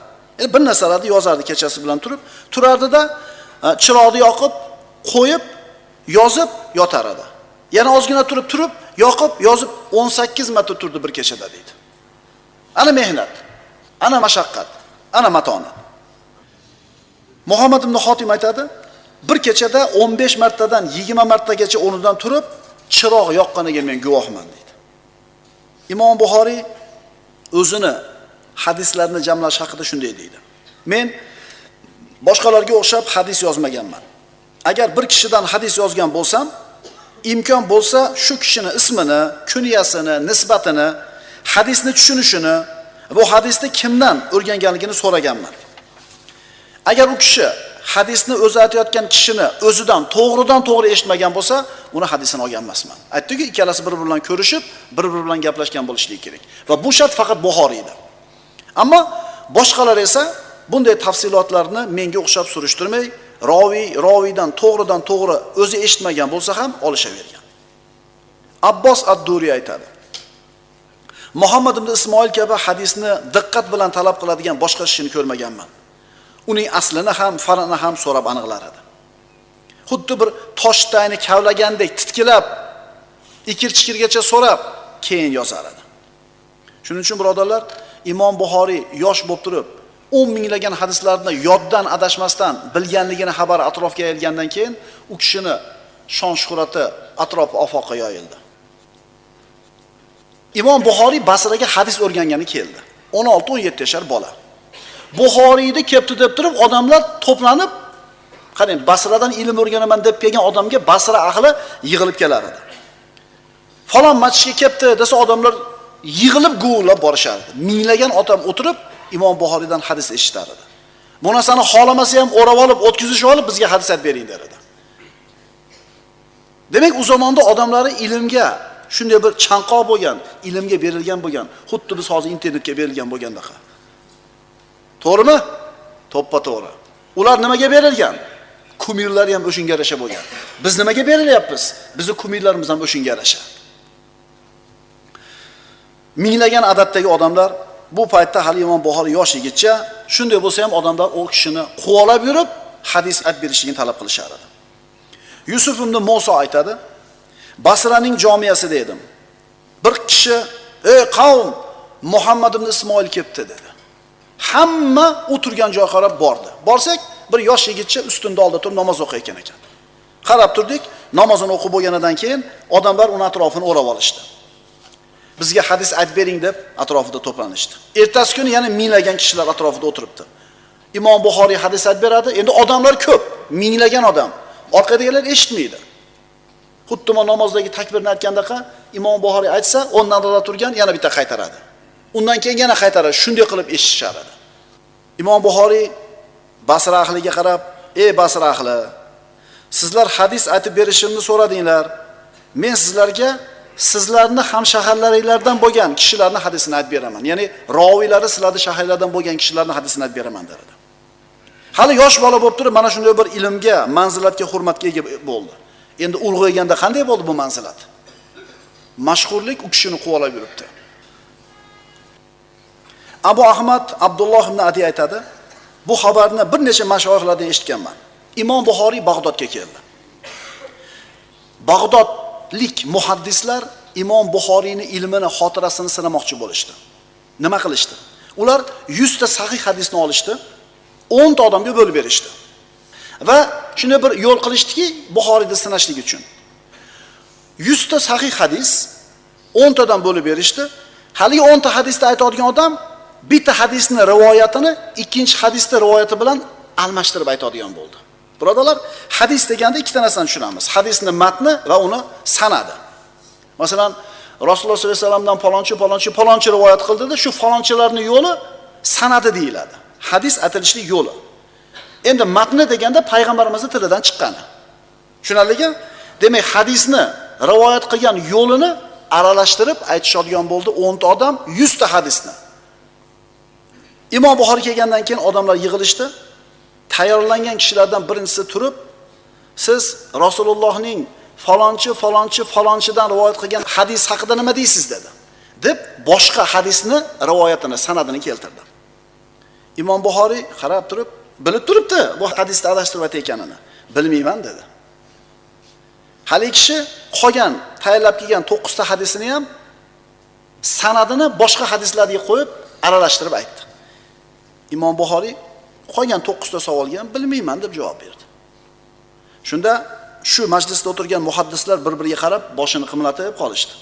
Speaker 1: Bir narsalarni yozardi kechasi bilan turib, turardida chiroqni yoqib, qo'yib, yozib yotar edi. Yana ozgina turib, yoqib, yozib 18 marta turdi bir kechada deydi. Ana mehnat, ana mashaqqat, ana matonat. Muhammad ibn Xotim aytadi, bir kechada 15 martadan 20 martagacha o'rnidan turib, chiroq yoqqaniga men guvohman deydi. Imom Buxoriy o'zini hadislarni jamlash haqida shunday deydi. Men boshqalarga o'xshab hadis yozmaganman. Agar bir kishidan hadis yozgan bo'lsam, Imkon bo'lsa shu kishini ismini, kunyasini, nisbatini, hadisni tushunishini va hadisni kimdan o'rganganligini so'raganman. Agar u kishi hadisni o'zi aytayotgan kishini o'zidan to'g'ridan to'g'ri eshitmagan bo'lsa, uni hadisini olgan emasman. Aytdiki, ikkalasi bir-biri bilan ko'rishib, bir-biri bilan gaplashgan bo'lishligi kerak. Va bu shart faqat Buxoriyda. Ammo boshqalar esa bunday tafsilotlarni menga o'xshab surishtirmay, roviydan to'g'ridan to'g'ri o'zi eshitmagan bo'lsa ham olishavergan. Abbos ad-Duriy aytadi: Muhammad ibn Ismoil kabi hadisni diqqat bilan talab qiladigan boshqa kishini ko'rmaganman. Uning aslini ham, farini ham so'rab aniqlar edi. Xuddi bir toshtayni kavlagandek titkilab, ikir-chikirgacha so'rab, keyin yozar edi. Shuning uchun birodarlar, Imom Buxoriy yosh bo'lib turib, 10 minglagan hadislarni yoddan adashmasdan bilganligini xabari atrofga yayilgandan keyin u kishini shon-shuhrati atrof ofoqqa yoyildi. Imom Buxoriy Basraga hadis o'rgangani keldi. 16-17 yashar bola. Buxoriyni kelibdi deb turib odamlar to'planib, qarang, Basradan ilm o'rganaman deb kelgan odamga Basra ahli yig'ilib kelar edi. Falon masjidga kelibdi desa odamlar yig'ilib guvillab borishardi. Minglagan odam o'tirib Imom Buxoriydan hadis eshitar edi. Bu narsani xohlamasa ham o'rab olib, o'tkazishib olib bizga hadis aytib bering der edi. Demak, u zamonda odamlari ilmga shunday bir chanqoq bo'lgan, ilmga berilgan bo'lgan, xuddi biz hozir internetga berilgan bo'lgandaqa. To'g'rimi? To'ppa-to'g'ri. Ular nimaga berilgan? Kumirlari ham o'shunga yarasha bo'lgan. Biz nimaga berilyapmiz? Bizi kumirlarimiz ham o'shunga yarasha. Minglagan adatdagi odamlar bu paytda hali Imom Buxoriy yosh yigitcha, shunday bo'lsa ham odamlar u kishini quvolab yurib hadis aytib berishligini talab qilishar edi. Yusuf ibn Musa aytadi: Basraning jomiyasida edim. Bir kishi: "Ey qavm, Muhammad ibn Ismoil kelibdi" dedi. Hamma o'tirgan joyga qarab bordi. Borsak, bir yosh yigitcha ustunda oldida turib namoz o'qiyotgan ekan. Qarab turdik, namozini o'qib bo'lganidan keyin odamlar uni atrofini o'rab olishdi. Bizga hadis aytib bering deb atrofida to'planishdi. Ertasi kuni yana minglagan kishilar atrofida o'tiribdi. Imom Buxoriy hadis aytib beradi. Endi odamlar ko'p, minglagan odam. Orqadagilar eshitmaydi. Xuddi namozdagi takbirni aytgandaqa Imom Buxoriy aytsa, o'ndan narida turgan yana bitta qaytaradi. Undan keyin yana qaytaradi. Shunday qilib eshitishar edi. Imom Buxoriy Basra ahliga qarab: "Ey Basra ahli, sizlar hadis aytib berishimni so'radinglar. Men sizlarga sizlarni hamshaharlaringlardan bo'lgan kishilarning hadisini aytib beraman. Ya'ni roviylari sizlarning shaharlardan bo'lgan kishilarning hadisini aytib beraman" dedi. Hali yosh bola bo'lib turib mana shunday bir ilmga, manzilatga, hurmatga ega bo'ldi. Endi ulg'ayganda qanday bo'ldi bu manzilat? Mashhurlik u kishini quvalab yuribdi. Abu Ahmad Abdulloh ibn Adi aytadi: "Bu xabarni bir necha mashoyixlardan eshitganman. Imom Buxoriy Bag'dodga keldi. Bag'dodlik muhaddislar Imom Buxoriyning ilmini, xotirasini sinamoqchi bo'lishdi. Nima qilishdi? Ular 100 ta sahih hadisni olishdi, 10 ta odamga bo'lib berishdi. Va shunday bir yo'l qilishdiki, Buxoriyni sinashlik uchun. 100 ta sahih hadis 10 tadan bo'lib berishdi. Haligi 10 ta hadisni aytadigan odam bitta hadisni rivoyatini ikkinchi hadisda rivoyati bilan almashtirib aytadigan bo'ldi. Birodarlar, hadis deganda ikkita narsani tushunamiz. Hadisni matni va uni sanadi. Masalan, Rasululloh sollallohu alayhi vasallamdan falonchi, falonchi, falonchi rivoyat qildi-da, shu falonchilarning yo'li sanadi deyiladi. Hadis aytilishlik yo'li. Endi matni deganda payg'ambarimizning tilidan chiqqani. Tushunarlimi? Demak, hadisni rivoyat qilgan yo'lini aralashtirib aytishadigan bo'ldi 10 ta odam 100 ta hadisni. Imom Buxoriy kelgandan keyin odamlar yig'ilishdi. Tayyorlangan kishilardan birinchisi turib, "Siz Rasulullohning falonchi, falonchi, falonchidan rivoyat qilgan hadis haqida nima deysiz?" dedi. Deb boshqa hadisni rivoyatini, sanadini keltirdi. Imom Buxoriy qarab turib, bilib turibdi bu hadisni adashtirib aytayotganini. "Bilmayman" dedi. Hali kishi qolgan, tayyorlab kelgan 9 ta hadisini ham sanadini boshqa hadislarga qo'yib aralashtirib aytdi. Imom Buxoriy qolgan 9 ta savolga ham bilmayman deb javob berdi. Shunda shu majlisda o'tirgan muhaddislar bir-biriga qarab boshini qimlatib qolishdi.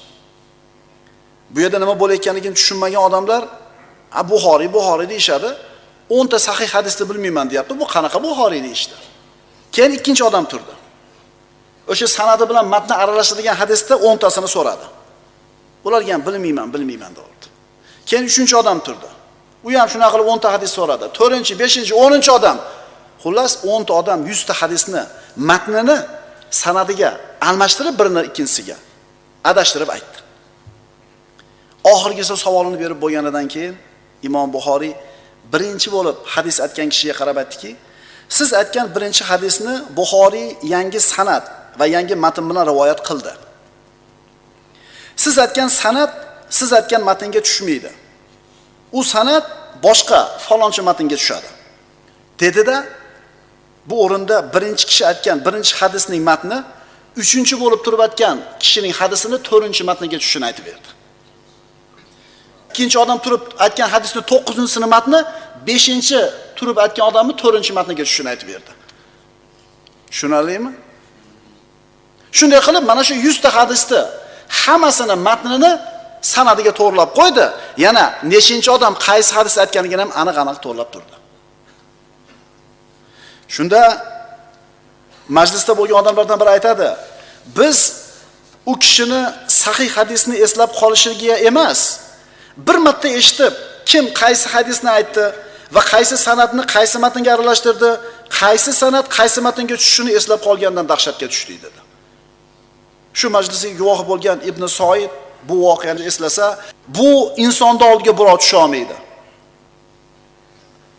Speaker 1: Bu yerda nima bo'layotganligini tushunmagan odamlar "A Buxoriy, Buxoriy" deyishadi. 10 ta sahih hadisni bilmayman deyapti. Bu qanaqa Buxoriy deyishdi. Keyin ikkinchi odam turdi. O'sha sanadi bilan matni aralashadigan hadisda 10 tasini so'radi. Ularga ham bilmayman, bilmayman derdi. Keyin 3-odam turdi. U ham shunaqa qilib 10 ta hadis so'radi. 4-chi, 5-chi, 10-odam. Xullas 10 ta odam 100 ta hadisni matnini sanadiga almashtirib birini ikkinchisiga adashtirib aytdi. Oxirgisi savolini berib bo'lganidan keyin Imom Buxoriy birinchi bo'lib hadis aytgan kishiga qarab aytdiki, siz aytgan birinchi hadisni Buxoriy yangi sanad va yangi matn bilan rivoyat qildi. Siz aytgan sanad siz aytgan matnga tushmaydi. U sanad boshqa falonchi matnga tushadi. Dedi-da, bu o'rinda birinchi kishi aytgan birinchi hadisning matni 3-chi bo'lib turib aytgan kishining hadisini 4-chi matniga tushishini aytib berdi. 2-chi odam turib aytgan hadisni 9-chisini matni 5-chi turib aytgan odamni 4-chi matniga tushishini aytib berdi. Tushunarlimi? Shunday qilib mana shu 100 ta hadisni hammasini matnini sanadiga to'g'rilab qo'ydi. Yana nechinchi odam qaysi hadis aytganligini ham aniq-aniq to'g'rilab turdi. Shunda majlisda bo'lgan odamlardan biri aytadi: "Biz u kishini sahih hadisni eslab qolishiga emas, bir marta eshitib, kim qaysi hadisni aytdi va qaysi sanadni qaysi matnga aralashtirdi, qaysi sanad qaysi matnga tushishini eslab qolgandan dahshatga tushdik" dedi. Shu majlisga guvoh bo'lgan Ibn Soid bu voqeani eslasa, bu insonning oldiga birov tusha olmaydi.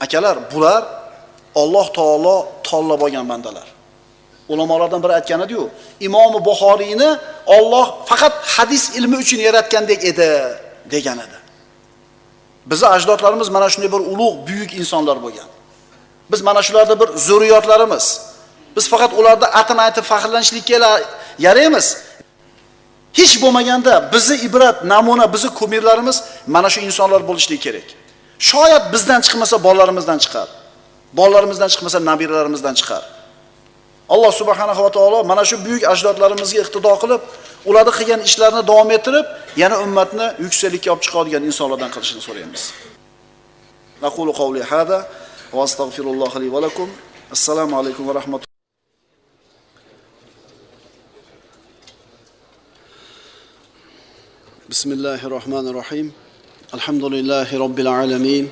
Speaker 1: Akalar, bular Alloh taolo tanlab olgan bandalar. Ulamolardan biri aytgan edi-yu, Imom Buxoriyni Alloh faqat hadis ilmi uchun yaratgandek edi degan edi. Bizi ajdodlarimiz mana shunday bir ulug', buyuk insonlar bo'lgan. Biz mana shularda bir zurriyotlarimiz. Biz faqat ularda atini aytib faxrlanishlikka yaraymiz. Hech bo'lmaganda bizi ibrat, namuna, bizi kumirlarimiz mana shu insonlar bo'lishligi kerak. Shoyat bizdan chiqmasa bolalarimizdan chiqar. Bolalarimizdan chiqmasa nabiralarimizdan chiqar. Alloh subhanahu va taolo mana shu buyuk ajdodlarimizga iqtido qilib, ularni qilgan ishlarini davom ettirib, yana ummatni yuksaklikka olib chiqadigan insonlardan qilishini so'raymiz. Aqulu qawli hada va astagfirulloha li va lakum. Assalomu alaykum va rahmatulloh. Bismillahirrohmanirrohim. Alhamdulillahi robbil alamin.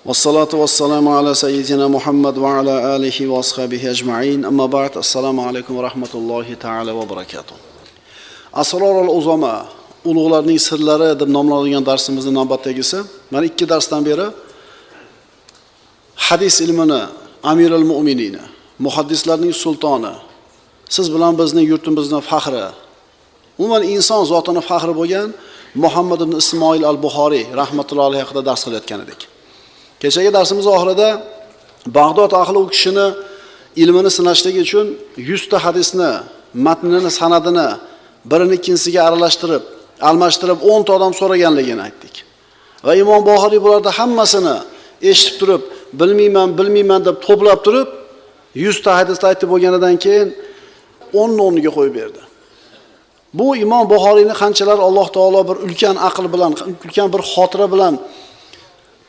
Speaker 1: Vassalatu vassalamu ala sayyidina Muhammad va ala alihi va ashabihi ajma'in. Amma ba'd. Assalomu alaykum va rahmatullohi ta'ala va barakatuh. Asrorul uzama, ulug'larning sirlari deb nomlanadigan darsimizning navbatdagisi. Mana 2 darsdan beri hadis ilmini Amirul Mu'minin, muhaddislarning sultoni, siz bilan bizning yurtimizning faxri, umuman inson zotini faxri bo'lgan Muhammad ibn Ismoil al-Buxoriy rahmatullohi alayhi haqida dars qilayotgan edik. Kechagi darsimiz oxirida Bag'dod ahli u kishini ilmini sinashlik uchun 100 ta hadisni, matnini, sanadini birini ikkinchisiga aralashtirib, almashtirib 10 ta odam so'raganligini aytdik. Va Imom Buxoriy bularda hammasini eshitib turib, bilmayman, bilmayman deb to'plab turib, 100 ta hadisni aytib bo'lganidan keyin 10 ni o'rniga qo'yib berdi. Bu Imom Buxoriyni qanchalar Alloh taolo bir ulkan aql bilan, ulkan bir xotira bilan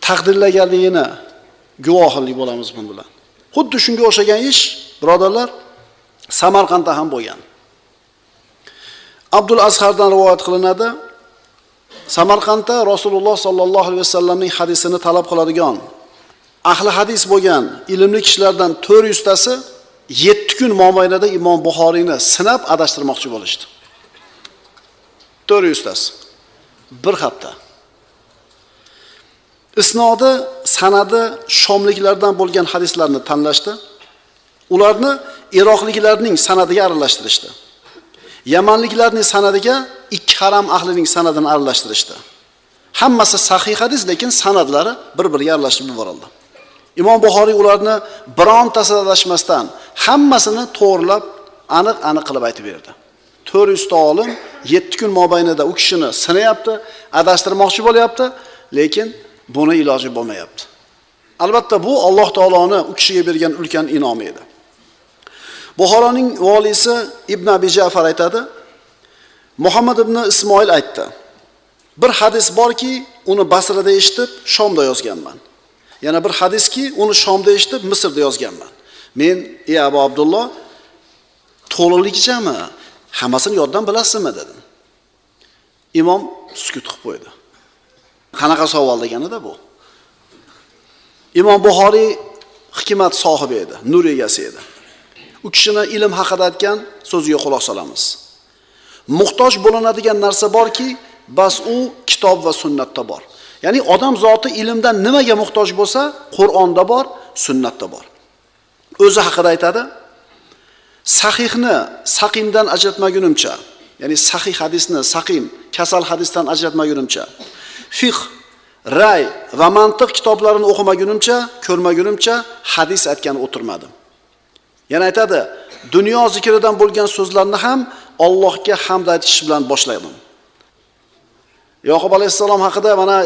Speaker 1: taqdirlaganligini guvohlik bo'lamiz bun bilan. Xuddi shunga o'xshagan ish, birodarlar, Samarqandda ham bo'lgan. Abdul Azhardan rivoyat qilinadi. Samarqandda Rasululloh sallallohu alayhi vasallamning hadisini talab qiladigan ahli hadis bo'lgan ilmli kishilardan 400 tasi 7 kun mobaynida Imom Buxoriyni sinab adashtirmoqchi bo'lishdi. 400 tasi bir hafta. Isnodi, sanadi Shomliklardan bo'lgan hadislarni tanlashdi. Ularni Iroqliklarning sanadiga aralashtirishdi. Yamanliklarning sanadiga ikki haram ahlining sanadini aralashtirishdi. Hammasi sahih hadis, lekin sanadlari bir-biriga aralashib yuborildi. Imom Buxoriy ularni birontasida adashmasdan hammasini to'g'rilab, aniq-aniq qilib aytib berdi. 400 ta olim 7 kun mobaynida u kishini sinayapti, adashtirmoqchi bo'lyapti, lekin buni iloji bo'lmayapti. Albatta bu Alloh taoloni u kishiga bergan ulkan inomi edi. Buxoroning valisi Ibn Abi Ja'far aytadi, Muhammad ibn Ismoil aytdi. Bir hadis borki, uni Basrada eshitib, Shomda yozganman. Yana bir hadiski, uni Shomda eshitib, Misrda yozganman. Men, ey Abu Abdulloh, To'liqligichami? Hammasini yoddan bilasizmi dedim. Imom sukut qilib qo'ydi. Qanaqa savol deganida bu. Imom Buxoriy hikmat sohibi edi, nur egasi edi. U kishini ilm haqida aytgan so'ziga quloq solamiz. Muhtoj bo'linadigan narsa borki, bas u kitob va sunnatda bor. Ya'ni odam zoti ilmdan nimaga muhtoj bo'lsa, Qur'onda bor, sunnatda bor. O'zi haqida aytadi, sahihni saqimdan ajratmagunimcha, ya'ni sahih hadisni saqim, kasal hadisdan ajratmagunimcha, fiqh, ray va mantiq kitoblarini o'qimagunimcha, ko'rmagunimcha hadis aytgan o'tirmadim. Yana aytadi, dunyo zikridan bo'lgan so'zlarni ham Allohga hamd aytish bilan boshladim. Yoqub alayhissalom haqida mana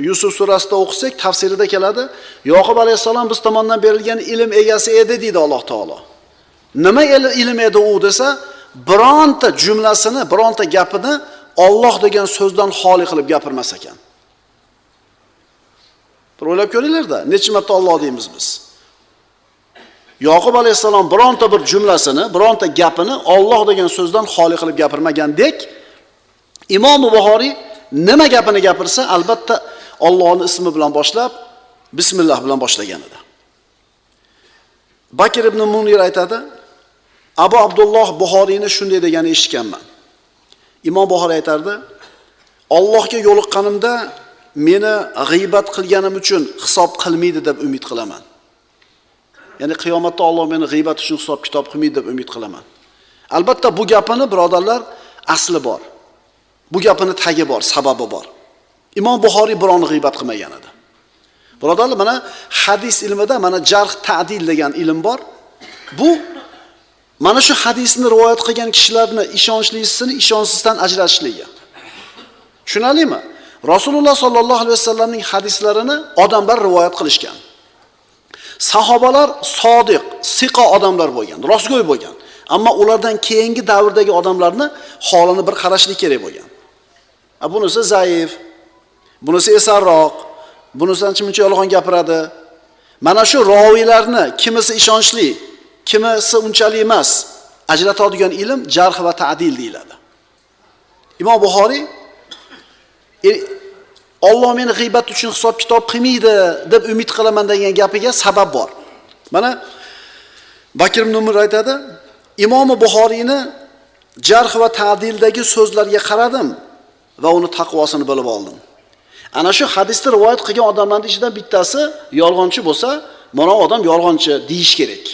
Speaker 1: Yusuf surasida o'qisak, tafsirida keladi. Yoqub alayhissalom biz tomondan berilgan ilm egasi edi deydi Alloh taolo. Nima ilm edi u desa, bironta jumlasini, bironta gapini Alloh degan so'zdan xoli qilib gapirmas ekan. Bir o'ylab ko'ringlar-da, necha marta Alloh deymiz biz. Yoqub alayhissalom bironta bir jumlasini, bironta gapini Alloh degan so'zdan xoli qilib gapirmagandek, Imom Buxoriy nima gapini gapirsa, albatta Allohning ismi bilan boshlab, bismillah bilan boshlagan edi. Bakr ibn Munir aytadi, Abu Abdulloh Buxoriyni shunday deganini eshitganman. Imom Buxoriy aytardi, Allohga yo'liqqanimda meni g'iybat qilganim uchun hisob qilmaydi deb umid qilaman. Ya'ni qiyomatda Alloh meni g'iybat uchun hisob kitob qilmaydi deb umid qilaman. Albatta bu gapini birodarlar asli bor. Bu gapini tagi bor, sababi bor. Imom Buxoriy birovni g'iybat qilmagan edi. Birodarlar, mana hadis ilmida mana jarh ta'dil degan ilm bor. Bu mana shu hadisni rivoyat qilgan kishilarni ishonchlisini ishonchsizdan ajratishligi. Tushunarlimi? Rasululloh sollallohu alayhi vasallamning hadislarini odamlar rivoyat qilishgan. Sahobalar sodiq, siqa odamlar bo'lgan, rostgo'y bo'lgan. Ammo ulardan keyingi davrdagi odamlarni holini bir qarashlik kerak bo'lgan. Bunisi zaif, bunisi esarroq, bunisi ancha-muncha yolg'on gapiradi. Mana shu roviylarni kimisi ishonchli, kimisi unchalik emas, ajratadigan ilm jarh va ta'dil deyiladi. Imom Buxoriy Alloh meni g'iybat uchun hisob kitob qilmaydi deb umid qilaman degan gapiga sabab bor. Mana Bakr ibn Umar aytadi, Imom Buxoriyni jarh va ta'dildagi so'zlarga qaradim va uni taqvosini bilib oldim. Ana shu hadisni rivoyat qilgan odamlarning ichidan bittasi yolg'onchi bo'lsa, mana odam yolg'onchi deyish kerak.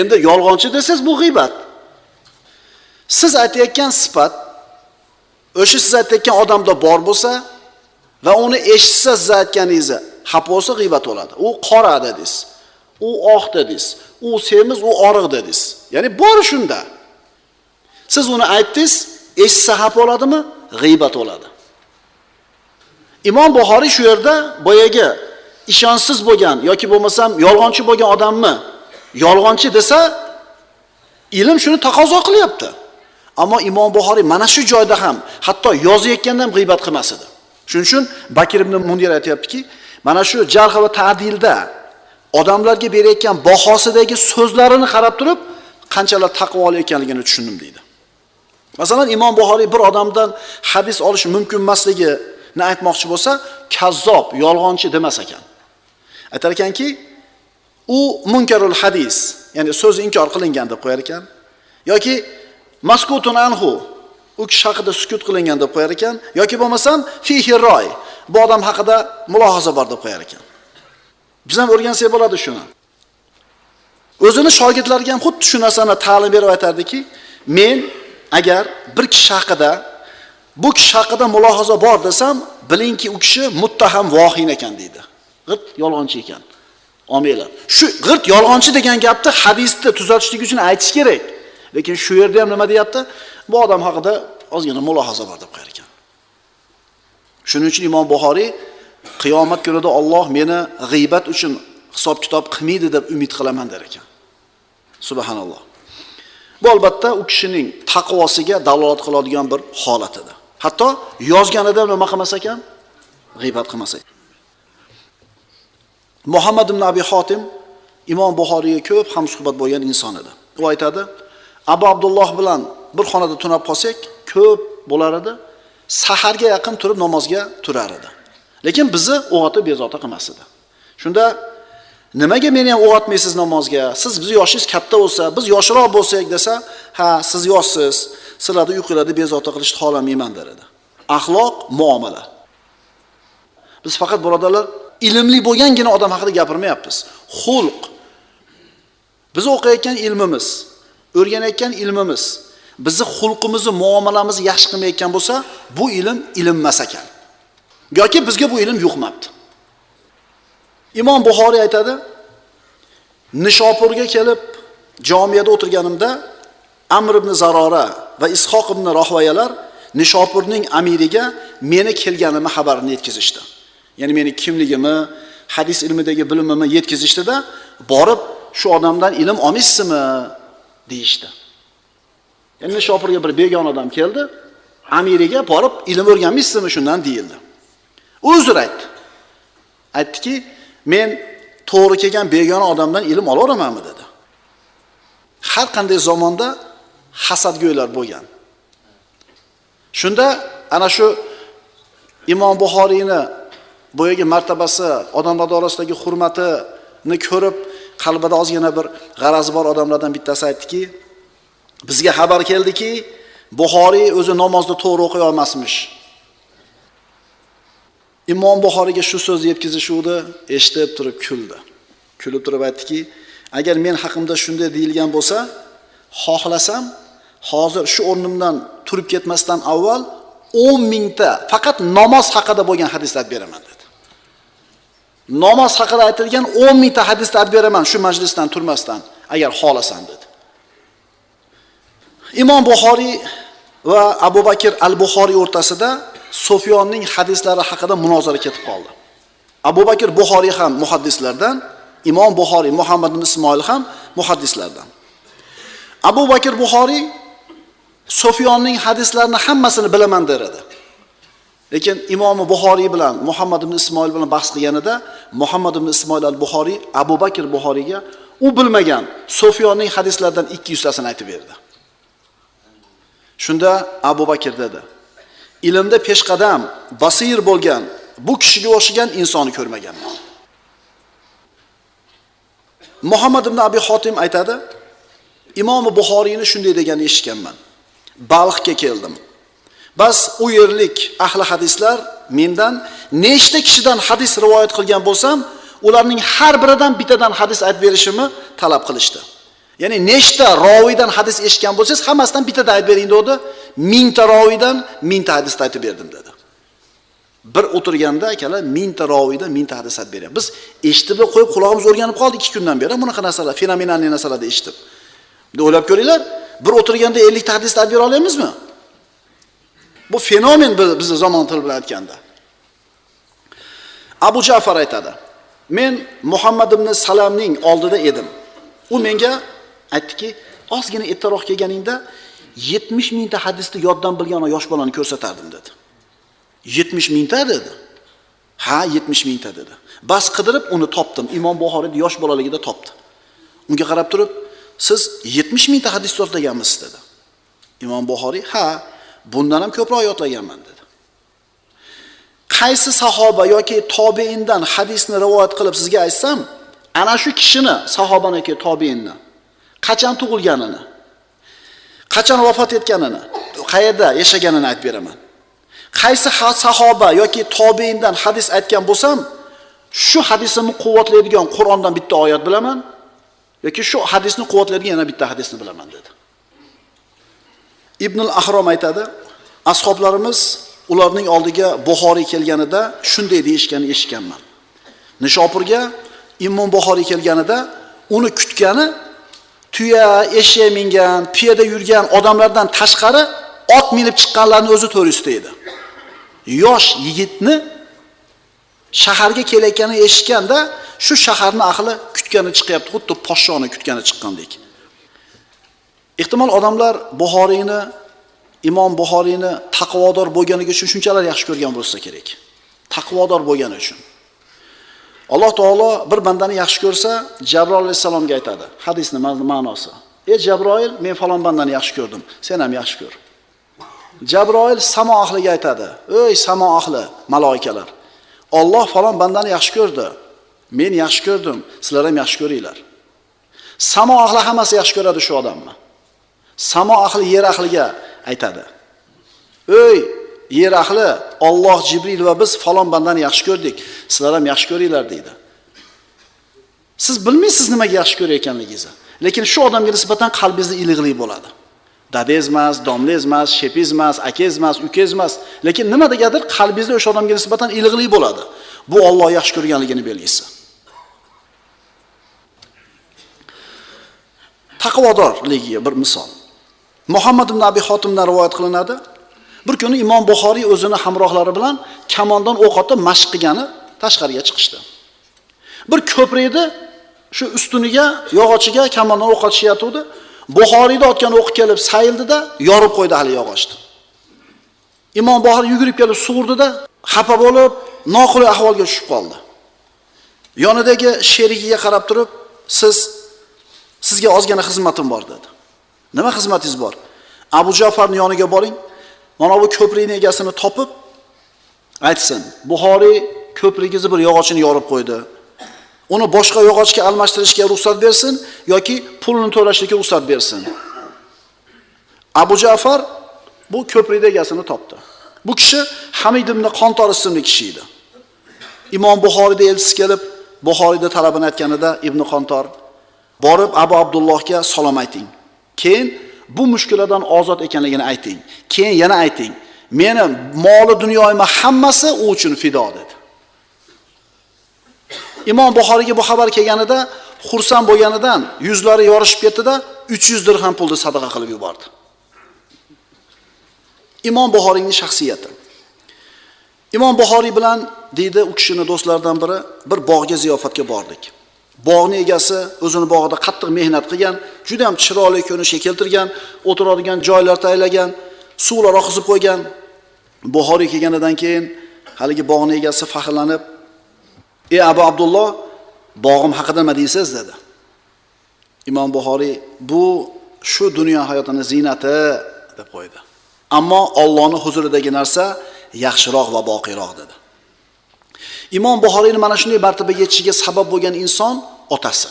Speaker 1: Endi yolg'onchi desangiz bu g'iybat. Siz aytayotgan sifat o'sha siz aytayotgan odamda bor bo'lsa va uni eshitsa siz aytganingizni xafa bo'lsa g'iybat bo'ladi. U qora dedingiz, u oq dedingiz, u semiz, u oriq dedingiz. Ya'ni bor shunda. Siz uni aytdingiz, eshitsa xafa bo'ladimi? G'iybat bo'ladi. Imom Buxoriy shu yerda boyagi ishonchsiz bo'lgan yoki bo'lmasam yolg'onchi bo'lgan odamni yolg'onchi desa, ilm shuni taqozo qilyapti. Ammo Imom Buxoriy mana shu joyda ham hatto yozayotganda ham g'iybat qilmas edi. Shuning uchun Bakr ibn Mundir aytayaptiki, mana shu jarh va ta'dilda odamlarga berayotgan bahosidagi so'zlarini qarab turib, qanchalar taqvoli ekanligini tushundim deydi. Masalan, Imom Buxoriy bir odamdan hadis olish mumkin emasligini aytmoqchi bo'lsa, kazzob, yolg'onchi demas ekan. Aytar ekanki, u munkarul hadis, ya'ni so'z inkor qilingan deb qo'yar ekan, yoki maskutun anhu, u kishi haqida sukut qilingan deb qo'yar ekan, yoki bo'lmasam fihi roy, bu odam haqida mulohaza bor deb qo'yar ekan. Biz ham o'rgansak bo'ladi shuni. O'zini shogirdlariga ham xuddi shu narsani ta'lim berib aytardiki, men agar bir kishi haqida, bu kishi haqida mulohaza bor desam, bilingki u kishi muttaham vohin ekan deydi. G'irt yolg'onchi ekan. Omiylar. Shu g'irt yolg'onchi degan gapni hadisni tuzatishlik uchun aytish kerak. Lekin shu yerda ham nima deyapti? Bu odam haqida ozgina mulohaza bor deb qo'yar ekan. Shuning uchun Imom Buxoriy qiyomat kunida Alloh meni g'iybat uchun hisob kitob qilmaydi deb umid qilaman der ekan. Subhanalloh. Bu albatta u kishining taqvosiga dalolat qiladigan bir holat edi. Hatto yozganida nima qilmas ekan? G'iybat qilmas ekan. Muhammad ibn Abi Hotim Imom Buxoriyga ko'p hamsuhbat bo'lgan inson edi. U aytadi, Abu Abdulloh bilan bir xonada tunab qolsak, ko'p bo'lar edi. Saharga yaqin turib namozga turar edi. Lekin bizni uyg'otib bezovta qilmas edi. Shunda nimaga meni ham uyg'otmaysiz namozga? Siz bizni yoshingiz katta bo'lsa, biz yoshroq bo'lsak desa, ha, siz yoshsiz, sizlarni uyqularda bezovta qilishni xohlamayman der edi. Axloq, muomala. Biz faqat birodarlar ilmli bo'lgangina odam haqida gapirmayapmiz. Xulq. Biz o'qiyotgan ilmimiz, o'rganayotgan ilmimiz bizni xulqimizni, muomalamizni yaxshi qilmayotgan bo'lsa, bu ilm ilm emas ekan. Yoki bizga bu ilm yuqmabdi. Imom Buxoriy aytadi, Nishopurga kelib jomiyada o'tirganimda Amr ibn Zarora va Ishoq ibn Rohvayalar Nishopurning amiriga meni kelganimni xabarini yetkazishdi. Ya'ni meni kimligimni, hadis ilmidagi bilimimni yetkazishdida, borib shu odamdan ilm olmaysizmi deyishdi. Endi Nishopurga bir begona odam keldi, amiriga borib ilm o'rganmaysizmi shundan deyildi. U uzr aytdi. Aytdiki, men to'g'ri kelgan begona odamdan ilm olaveramanmi dedi. Har qanday zamonda hasadgo'ylar bo'lgan. Shunda ana shu Imom Buxoriyni boyagi martabasi, odamlar orasidagi hurmatini ko'rib, qalbida ozgina bir g'arazi bor odamlardan bittasi aytdiki, bizga xabar keldiki, Buxoriy o'zi namozni to'g'ri o'qiy olmasmish. Imom Buxoriyga shu so'zni yetkazishuvdi, eshitib turib kuldi. Kulib turib aytdiki, agar men haqimda shunday deyilgan bo'lsa, xohlasam hozir shu o'rnimdan turib ketmasdan avval 10 mingta faqat namoz haqida bo'lgan hadislar beraman dedi. Namoz haqida aytilgan 10 mingta hadislar beraman shu majlisdan turmasdan, agar xohlasam dedi. Imom Buxoriy va Abu Bakr al-Buxoriy o'rtasida Sufyonning hadislari haqida munozara ketib qoldi. Abu Bakr Buxoriy ham muhaddislardan, Imom Buxoriy Muhammad ibn Ismoil ham muhaddislardan. Abu Bakr Buxoriy Sufyonning hadislarini hammasini bilaman der edi. Lekin Imom Buxoriy bilan Muhammad ibn Ismoil bilan bahs qilganida Muhammad ibn Ismoil al-Buxoriy Abu Bakr Buxoriyga u bilmagan Sufyonning hadislaridan 200 tasini aytib berdi. Shunda Abu Bakr dedi: ilmda peshqadam, basir bo'lgan bu kishiga o'xshagan insonni ko'rmaganman. Muhammad ibn Abi Hotim aytadi, Imom Buxoriyni shunday deganini eshitganman. Balxga keldim. Bas u yerlik ahli hadislar mendan nechta kishidan hadis rivoyat qilgan bo'lsam, ularning har biridan bittadan hadis aytib berishimni talab qilishdi. Ya'ni nechta roviydan hadis eshitgan bo'lsangiz, hammasidan bittadan aytib bering dedi. 1000 ta roviydan 1000 ta hadis aytib berdim dedi. Bir o'tirganda akalar 1000 ta roviydan 1000 ta hadis aytib beryapti. Biz eshitib qo'yib qulog'imiz o'rganib qoldi 2 kundan beri bunaqa narsalar, fenomenal narsalarni eshitib. Endi o'ylab ko'ringlar, bir o'tirganda 50 ta hadis aytib bera olamizmi? Bu fenomen bizni zamon tili bilan aytganda. Abu Ja'far aytadi: men Muhammad ibn Salamning oldida edim. U menga aytdiki, ozgina ertaroq kelganingda 70 mingta hadisni yoddan bilgan yosh bolani ko'rsatardim dedi. 70 mingta dedi. Ha, 70 mingta dedi. Bas qidirib uni topdim. Imom Buxoriyni yosh bolaligida topdi. Unga qarab turib, siz 70 mingta hadis yodlaganmisiz dedi. Imom Buxoriy, ha, bundan ham ko'proq yodlaganman dedi. Qaysi sahoba yoki tobiindan hadisni rivoyat qilib sizga aytsam, ana shu kishini, sahobani yoki tobiinni qachon tug'ilganini, qachon vafot etganini, qayerda yashaganini aytib beraman. Qaysi sahoba yoki tobiindan hadis aytgan bo'lsam, shu hadisimni quvvatlaydigan Qur'ondan bitta oyat bilaman yoki shu hadisni quvvatlaydigan yana bitta hadisni bilaman dedi. Ibn al-Ahrom aytadi, ashoblarimiz ularning oldiga Buxoriy kelganida shunday deyishganini eshitganman. Nishopurga Imom Buxoriy kelganida uni kutgani tuya, eshak mingan, piyoda yurgan odamlardan tashqari ot minib chiqqanlarning o'zi 400 ta edi. Yosh yigitni shaharga kelayotganini eshitganda shu shaharning ahli kutgani chiqyapti, xuddi podshoni kutgani chiqqandek. Ehtimol odamlar Buxoriyni, Imom Buxoriyni taqvodor bo'lganiga uchun shunchalar yaxshi ko'rgan bo'lsa kerak. Taqvodor bo'lgani uchun. Alloh taolo bir bandani yaxshi ko'rsa, Jabroil alayhissalomga aytadi. Hadisning ma'nosi. Ey Jabroil, men falon bandani yaxshi ko'rdim, sen ham yaxshi ko'r. Jabroil samo ahliga aytadi: "Ey samo ahli, maloikalar, Alloh falon bandani yaxshi ko'rdi. Men yaxshi ko'rdim, sizlar ham yaxshi ko'ringlar." Samo ahli hammasi yaxshi ko'radi shu odamni. Samo ahli yer ahliga aytadi: "Ey yer ahli, Alloh, Jibril va biz falon bandani yaxshi ko'rdik, sizlar ham yaxshi ko'ringlar" deydi. Siz bilmaysiz nimaga yaxshi ko'rayotganligingizni, lekin shu odamga nisbatan qalbingizda iliqlik bo'ladi. Dadangiz emas, domlangiz emas, shepingiz emas, akangiz emas, ukangiz emas, lekin nimadagadir qalbingizda o'sha odamga nisbatan iliqlik bo'ladi. Bu Alloh yaxshi ko'rganligini belgisi. Taqvodorligiga bir misol. Muhammad ibn Abi Hotimdan rivoyat qilinadi. Bir kuni Imom Buxoriy o'zini hamrohlari bilan kamondan o'q otib mashq qilgani tashqariga chiqishdi. Bir ko'prikni shu ustuniga, yog'ochiga kamondan o'q otishyotgandi. Buxoriyda otgan o'q kelib sayildida yorib qo'ydi hali yog'ochni. Imom Buxoriy yugurib kelib sug'urdida xafa bo'lib, noqulay ahvolga tushib qoldi. Yonidagi sherigiga qarab turib, sizga ozgina xizmatim bor dedi. Nima xizmatingiz bor? Abu Jafarning yoniga boring. Mana bu ko'prikning egasini topib aytsin. Buxoriy ko'prigingizni bir yog'ochini yorib qo'ydi. Uni boshqa yog'ochga almashtirishga ruxsat bersin yoki pulini to'lashlikka ruxsat bersin. Abu Jafar bu ko'prikning egasini topdi. Bu kishi Hamid ibn Qontor ismli kishi edi. Imom Buxoriyda elchisi kelib, Buxoriyda talabini aytganida Ibn Qontor borib Abu Abdullohga salom ayting. Keyin bu mushkuladan ozod ekanligini ayting. Keyin yana ayting. Meni moli dunyoyim hammasi u uchun fido dedi. Imom Buxoriyga bu xabar kelganida xursand bo'lganidan yuzlari yorishib ketdi-da 300 dirham pulni sadaqa qilib yubordi. Imom Buxoriyning shaxsiyati. Imom Buxoriy bilan deydi u kishini do'stlaridan biri bir bog'ga ziyofatga bordik. Bog'ning egasi o'zini bog'ida qattiq mehnat qilgan, juda ham chiroyli ko'rinishga keltirgan, o'tiradigan joylar tayyorlagan, suvlar oqizib qo'ygan. Buxoriy kelganidan keyin haligi bog'ning egasi faxrlanib, "Ey Abu Abdulloh, bog'im haqida nima deysiz?" dedi. Imom Buxoriy, "Bu shu dunyo hayotini ziynati" deb qo'ydi. Ammo Allohning huzuridagi narsa yaxshiroq va boqiyroq dedi. Imom Buxoriyning mana shunday martabaga yetishiga sabab bo'lgan inson otasi.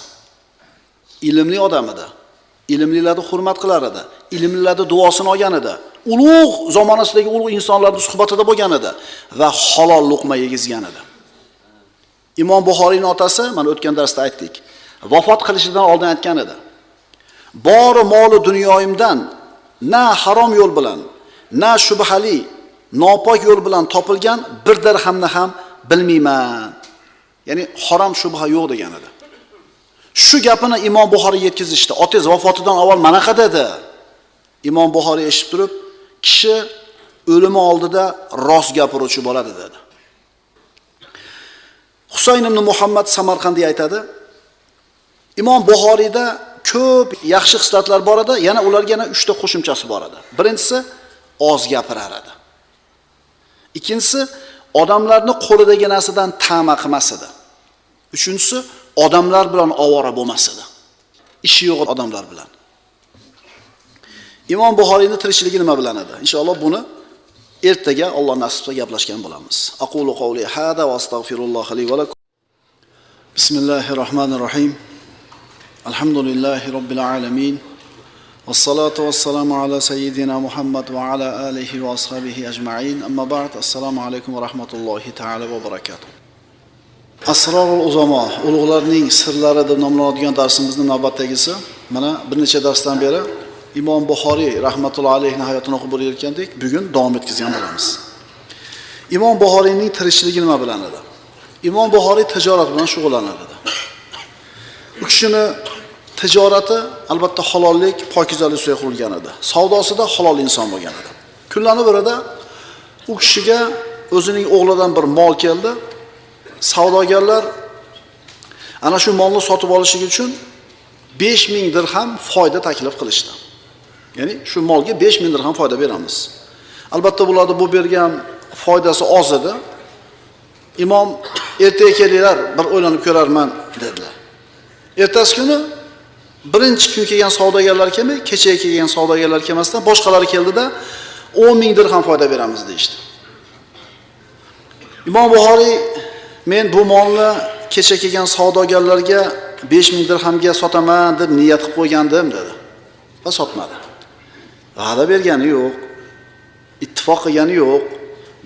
Speaker 1: Ilmli odam edi. Ilmlilarni hurmat qilar edi. Ilmlilarning duosini olgan edi. Ulug' zamonasidagi ulug' insonlarning suhbatida bo'lgan edi va halol luqma yegizgan edi. Imom Buxoriyning otasi, mana o'tgan darsda aytdik, vafot qilishidan oldin aytgan edi. Bori moli dunyoyimdan na harom yo'l bilan, na shubhali, nopok yo'l bilan topilgan bir dirhamni ham bilmayman. Ya'ni harom shubha yo'q degan edi. Shu gapini Imom Buxoriy yetkazishdi. Otangiz vafotidan avval manaqa dedi. Imom Buxoriy eshitib turib, kishi o'limi oldida rost gapiruvchi bo'ladi dedi. Husayn ibn Muhammad Samarqandiy aytadi, Imom Buxoriyda ko'p yaxshi xislatlar bor edi, yana ularga yana 3 ta qo'shimchasi bor edi. Birinchisi oz gapirar edi. Ikkinchisi odamlarni qo'lidagi narsadan ta'ma qilmas edi. Uchinchisi odamlar bilan ovora bo'lmas edi. Ishi yo'q odamlar bilan. Imom Buxoriyning tirikchiligi nima bilan edi? Inshaalloh buni ertaga Alloh nasib qilsa gaplashgan bo'lamiz. Aqulu qawli hada va astagfirulloh li va lakum. Bismillahirrohmanirrohim. Alhamdulillahi robbil alamin. Vassalatu vassalamu ala sayyidina Muhammad va ala alihi va ashabihi ajma'in. Amma ba'd. Assalomu alaykum va rahmatullohi ta'ala va barakatuh. Asrorul uzamo, ulug'larning sirlari deb nomlanadigan darsimizning navbatdagisi. Mana bir necha darsdan beri Imom Buxoriy rahmatullohi alayhining hayotini o'qib borayotgandik. Bugun davom etkazgan bo'lamiz. Imom Buxoriyning tirikchiligi nima bilan edi? Imom Buxoriy tijorat bilan shug'ullanar edi. U kishini tijorati albatta halollik, pokizalik ustiga qurilgan edi. Savdosida halol inson bo'lgan edi. Kunlarning birida u kishiga o'zining o'g'lidan bir mol keldi. Savdogarlar ana shu molni sotib olish uchun 5000 dirham foyda taklif qilishdi. Ya'ni shu molga 5000 dirham foyda beramiz. Albatta bularda bu bergan foydasi oz edi. Imom ertaga kelinglar, bir o'ylanib ko'rarman dedilar. Ertasi kuni Birinchi kun kelgan savdogarlar kelmay, kecha kelgan savdogarlar kelmasdan boshqalari keldida 10 ming dirham foyda beramiz deyishdi. Imom Buxoriy men bu molni kecha kelgan savdogarlarga 5 ming dirhamga sotaman deb niyat qilib qo'ygandim dedi. Va sotmadi. Va'da bergani yo'q, ittifoq qilgani yo'q,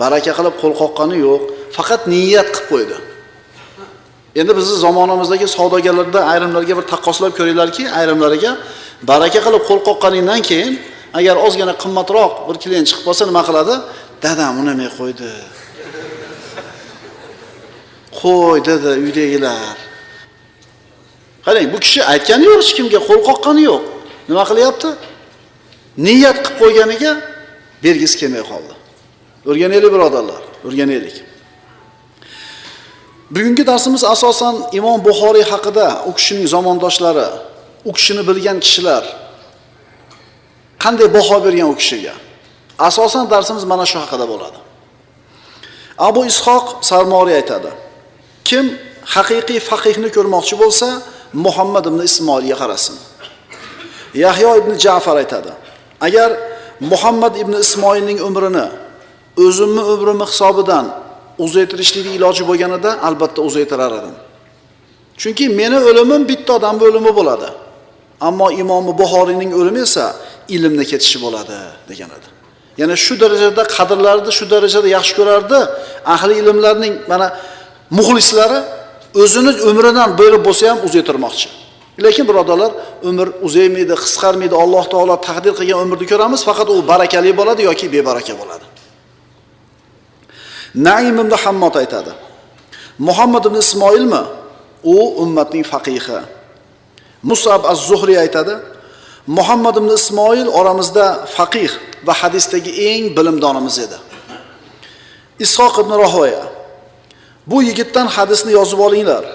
Speaker 1: baraka qilib qo'l qoqqani yo'q, faqat niyat qilib qo'ydi. Endi bizning zamonamizdagi savdogarlarda ayrimlarga bir taqqoslab ko'ringlarki, ayrimlariga baraka qilib qo'l qoqqaningdan keyin agar ozgina qimmatroq bir klient chiqib qolsa nima qiladi? Dadam unamay qo'ydi. Qo'y dedi uydagilar. Qarang, bu kishi aytgani yo'q hech kimga, qo'l qoqqani yo'q. Nima qilyapti? Niyat qilib qo'yganiga bergisi kelmay qoldi. O'rganaylik birodarlar, o'rganaylik. Bugungi darsimiz asosan Imom Buxoriy haqida, u kishining zamondoshlari, u kishini bilgan kishilar qanday baho bergan u kishiga. Asosan darsimiz mana shu haqida bo'ladi. Abu Ishoq Sarmoriy aytadi: kim haqiqiy faqihni ko'rmoqchi bo'lsa, Muhammad ibn Ismoilga qarasin. Yahyo ibn Ja'far aytadi: agar Muhammad ibn Ismoilning umrini o'zimni umrimni hisobidan uzaytirishlik iloji bo'lganida albatta uzaytirar edim. Chunki meni o'limim bitta odamning o'limi bo'ladi. Ammo Imom Buxoriyning o'limi esa ilmni ketishi bo'ladi degan edi. Ya'ni shu darajada qadrlardi, shu darajada yaxshi ko'rardi. Ahli ilmlarning mana muxlislari o'zini umridan berib bo'lsa ham uzaytirmoqchi. Lekin birodarlar, umr uzaymaydi, qisqarmaydi. Alloh taolo taqdir qilgan umrni ko'ramiz, faqat u barakali bo'ladi yoki bebaraka bo'ladi. Naim ibn Hammod aytadi: Muhammad ibn Ismoilmi? U ummatning faqihi. Musab az-Zuhriy aytadi: Muhammad ibn Ismoil oramizda faqih va hadisdagi eng bilimdonimiz edi. Ishoq ibn Rohoya: bu yigitdan hadisni yozib olinglar.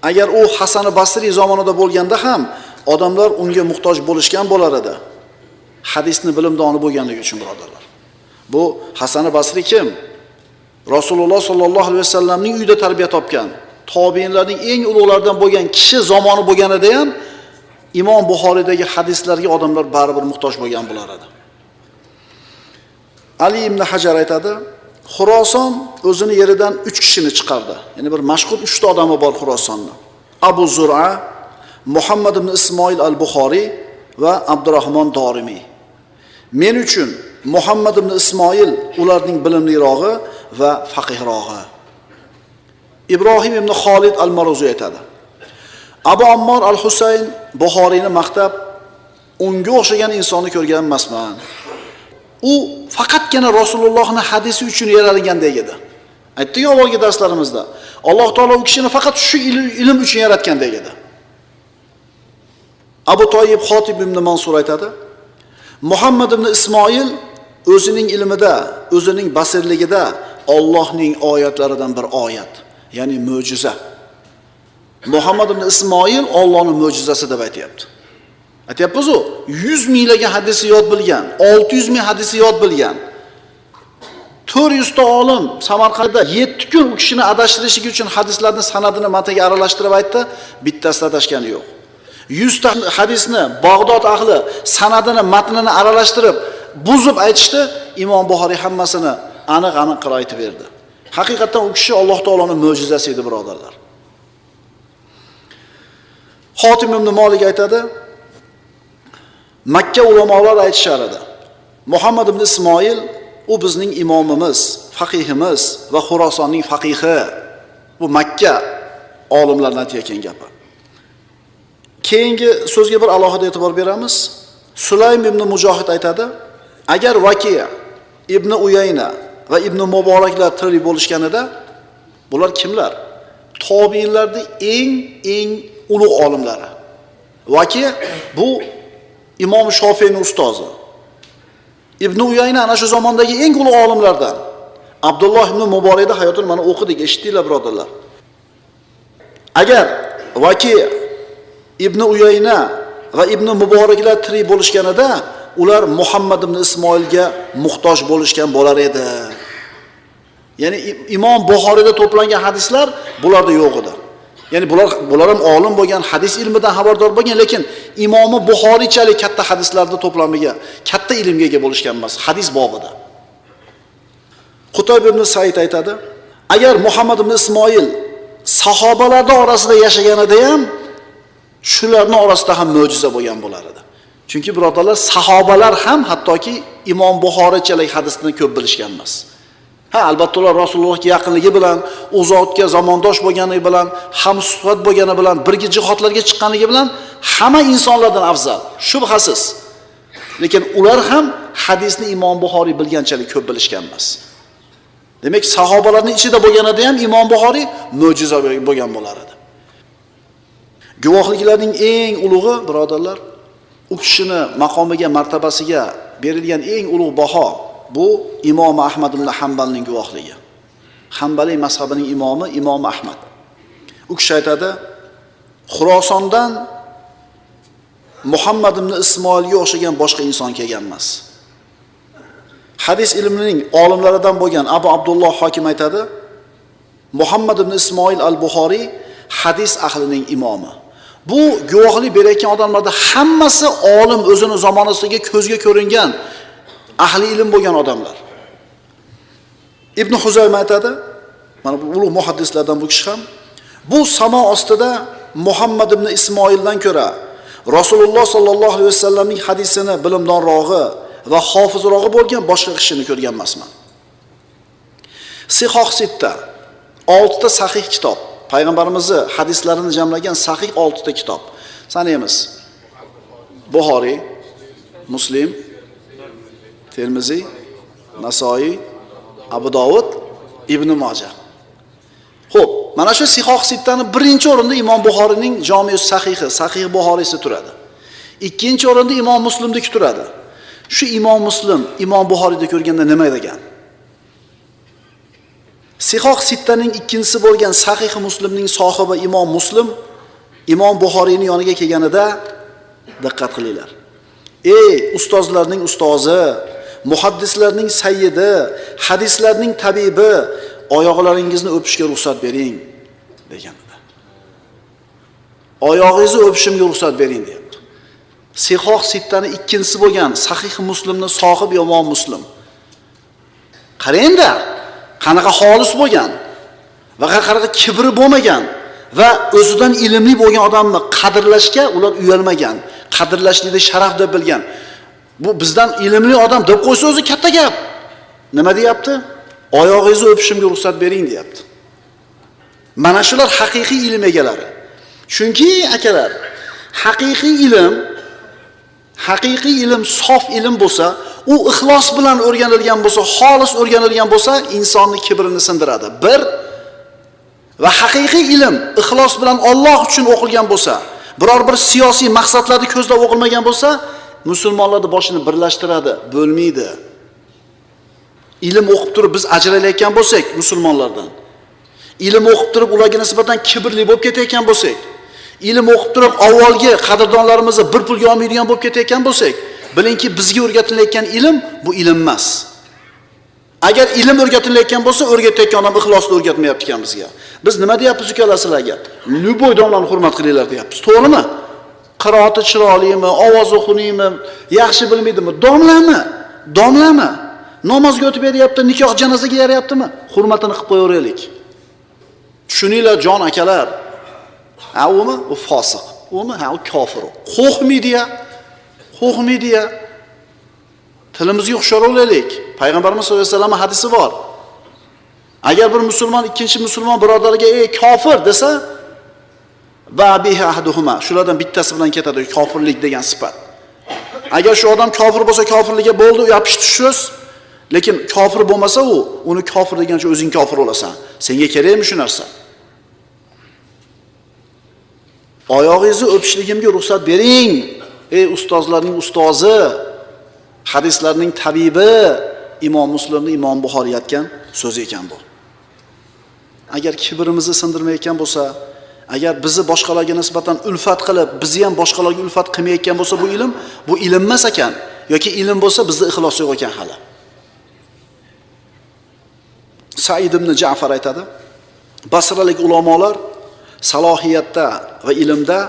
Speaker 1: Agar u Hasan Basriy zamonida bo'lganda ham odamlar unga muhtoj bo'lishgan bo'lar edi. Hadisni bilimdoni bo'lganligi uchun birodarlar. Bu Hasan Basriy kim? Rasululloh sollallohu alayhi vasallamning uyida tarbiya topgan, tobiinlarning eng ulug'laridan bo'lgan kishi zamoni bo'lganida ham Imom Buxoriydagi hadislarga odamlar baribir muhtoj bo'lgan bo'lar edi. Ali ibn Hajar aytadi: Xuroson o'zini yeridan 3 kishini chiqardi. Ya'ni bir mashhur 3 ta odami bor Xurosonni. Abu Zur'a, Muhammad ibn Ismoil al-Buxoriy va Abdurrahmon Dorimiy. Men uchun Muhammad ibn Ismoil ularning bilimlirog'i va faqihrog'i. Ibrohim ibn Xolid al-Maruziy aytadi: Abu Ammor al-Husayn Buxoriyni maqtab, unga o'xshagan insonni ko'rgan emasman. U faqatgina Rasulullohning hadisi uchun yaralgandek edi. Aytdik avvalgi darslarimizda, Alloh taolo u kishini faqat shu ilm uchun yaratgandek edi. Abu Toyib Xotib ibn Mansur aytadi: Muhammad ibn Ismoil o'zining ilmida, o'zining basirligida Allohning oyatlaridan bir oyat, ya'ni mo'jiza. Muhammad ibn Ismoil Allohning mo'jizasi deb aytayapti. Aytyapmiz-u, 100 minglagan hadisi yod bilgan, 600 ming hadisi yod bilgan. 400 ta olim Samarqandda 7 kun u kishini adashtirishligi uchun hadislarni sanadini matniga aralashtirib aytdi, bittasida adashgani yo'q. 100 ta hadisni Bag'dod ahli sanadini matnini aralashtirib, buzib aytishdi, Imom Buxoriy hammasini aniq-aniq qilib aytib berdi. Haqiqatan u kishi Alloh taoloning mo'jizasi edi, birodarlar. Xotim ibn Malik aytadi: Makka ulamolari aytishar edi. Muhammad ibn Ismoil u bizning imomimiz, faqihimiz va Xurosonning faqihi. Bu Makka olimlarining aytayotgan gapi. Keyingi so'zga bir alohida e'tibor beramiz. Sulaym ibn Mujohid aytadi: agar Vakiya, ibn Uyayna va ibn Muboraklar tirik bo'lishganida, bular kimlar? Tobiinlarning eng ulug' olimlari. Vakiya bu Imom Shofiyning ustozi. Ibn Uyayna ana shu zamondagi eng ulug' olimlardan. Abdulloh ibn Muborakning hayotini mana o'qidik, eshitdinglar birodarlar. Agar Vakiya, Ibn Uyayna va Ibn Muboraklar tirik bo'lishganida, ular Muhammad ibn Ismoilga muhtoj bo'lishgan bo'lar edi. Ya'ni Imom Buxoriyda to'plangan hadislar bularda yo'q edi. Ya'ni bular ham olim bo'lgan, hadis ilmidan xabardor bo'lgan, lekin Imomi Buxoriychalik katta hadislarni to'plamiga, katta ilmga ega bo'lishgan emas hadis bobida. Qutayb ibn Said aytadi, agar Muhammad ibn Ismoil sahobalarning orasida yashaganida ham shularning orasida ham mo'jiza bo'lgan bo'lar edi. Chunki birodarlar, sahobalar ham hattoki Imom Buxoriychalik hadisni ko'p bilishgan emas. Ha, albatta ular Rasulullohga yaqinligi bilan, u zotga zamondosh bo'lgani bilan, hamsuhbat bo'lgani bilan, birga jihodlarga chiqqanligi bilan hamma insonlardan afzal, shubhasiz. Lekin ular ham hadisni Imom Buxoriy bilganchalik ko'p bilishgan emas. Demak, sahobalarning ichida bo'lganida ham Imom Buxoriy mo'jiza bo'lgan bo'lar edi. Guvohliklarning eng ulug'i, birodarlar, u kishini maqomiga, martabasiga berilgan eng ulug' baho bu Imom Ahmad ibn Hanbalning guvohligi. Hanbali mazhabining imomi Imom Ahmad. U kishi aytadi, Xurosondan Muhammad ibn Ismoilga o'xshagan boshqa inson kelgan emas. Hadis ilmining olimlaridan bo'lgan Abu Abdulloh Hokim aytadi, Muhammad ibn Ismoil al-Buxoriy hadis ahlining imomi. Bu guvohlik berayotgan odamlarda hammasi olim, o'zini zamonasiga ko'zga ko'ringan ahli ilm bo'lgan odamlar. Ibn Huzayma aytadi, mana bu ulug' muhaddislardan bu kishi ham, bu samo ostida Muhammad ibn Ismoildan ko'ra Rasululloh sallallohu alayhi vasallamning hadisini bilimdonrog'i va hofizrog'i bo'lgan boshqa kishini ko'rgan emasman. Sihoh sitta, 6 ta sahih kitob, payg'ambarimizni hadislarini jamlagan sahih 6 ta kitob. Sanaymiz. Buxoriy, Muslim, Termiziy, Nasoiy, Abu Dovud, Ibn Majah. Xo'p, mana shu Sihoh sittani birinchi o'rinda Imom Buxoriyning Jami Sahihi, Sahih Buxoriysi turadi. Ikkinchi o'rinda Imom Muslimniki turadi. Shu Imom Muslim Imom Buxoriyni ko'rganda nima degan? Sihoh sittaning ikkinchisi bo'lgan Sahih Muslimning sohibi Imom Muslim Imom Buxoriyning yoniga kelganida diqqat qilinglar. Ey ustozlarning ustozi, muhaddislarning sayyidi, hadislarning tabibi, oyoqlaringizni o'pishga ruxsat bering deganida. Oyog'ingizni o'pishimga ruxsat bering deyapti. Sihoh sittani ikkinchisi bo'lgan Sahih Muslimni sohibi Imom Muslim. Qarang-da, qanaqa xolis bo'lgan va qanaqa kibri bo'lmagan va o'zidan ilmli bo'lgan odamni qadrlashga ular uyalmagan, qadrlashlikni sharaf deb bilgan. Bu bizdan ilmli odam deb qo'ysa o'zi katta gap. Nima deyapti? Oyog'ingizni o'pishimga ruxsat bering deyapti. Mana shular haqiqiy ilm egalari. Chunki akalar, haqiqiy ilm sof ilm bo'lsa, u ixlos bilan o'rganilgan bo'lsa, xolis o'rganilgan bo'lsa, insonni kibrini sindiradi. Bir va haqiqiy ilm ixlos bilan Alloh uchun o'qilgan bo'lsa, biror bir siyosiy maqsadlarni ko'zlab o'qilmagan bo'lsa, musulmonlarning boshini birlashtiradi, bo'lmaydi. Ilm o'qib turib biz ajralayotgan bo'lsak musulmonlardan, ilm o'qib turib ularga nisbatan kibrli bo'lib ketayotgan bo'lsak, ilm o'qib turib avvalgi qadrdonlarimizni bir pulga olmaydigan bo'lib ketayotgan bo'lsak, bilingki bizga o'rgatilayotgan ilm bu ilm emas. Agar ilm o'rgatilayotgan bo'lsa, o'rgatayotgan odam ixlosni o'rgatmayapti ekan bizga. Biz nima deyapmiz ukalar sizlarga? Любой domlani hurmat qilinglar deyapmiz. To'g'rimi? Qiroati chiroylimi, ovozi xunukmi, yaxshi bilmaydimi? Domlami? Domlami? Namozga o'tib beryapti, nikoh janozaga yarayaptimi? Hurmatini qilib qo'yaveraylik. Tushuninglar jon akalar. Ha, umi? U fosiq. Umi? Ha, u kofir. Qo'rqmaydi-ya. Qo'rqmaydi-ya. Tilimizga hushyor bo'laylik. Payg'ambarimiz sollallohu alayhi vasallam hadisi bor. Agar bir musulmon ikkinchi musulmon birodariga ey kofir desa, va bihi ahaduhuma, shulardan bittasi bilan ketadi kofirlik degan sifat. Agar shu odam kofir bo'lsa, kofirlikka bo'ldi, yopishdi so'z. Lekin kofir bo'lmasa u, uni kofir degancha o'zing kofir bo'lasan. Senga kerakmi shu narsa? Oyog'ingizni o'pishligimga ruxsat bering. Ey ustozlarning ustozi, hadislarning tabibi, Imom Muslimni Imom Buxoriy aytgan so'zi ekan bu. Agar kibrimizni sindirmayotgan bo'lsa, agar bizni boshqalarga nisbatan ulfat qilib, bizni ham boshqalarga ulfat qilmayotgan bo'lsa, bu ilm emas ekan yoki ilm bo'lsa bizda ixlos yo'q ekan hali. Said ibn Ja'far aytadi, Basralik ulamolar salohiyatda va ilmda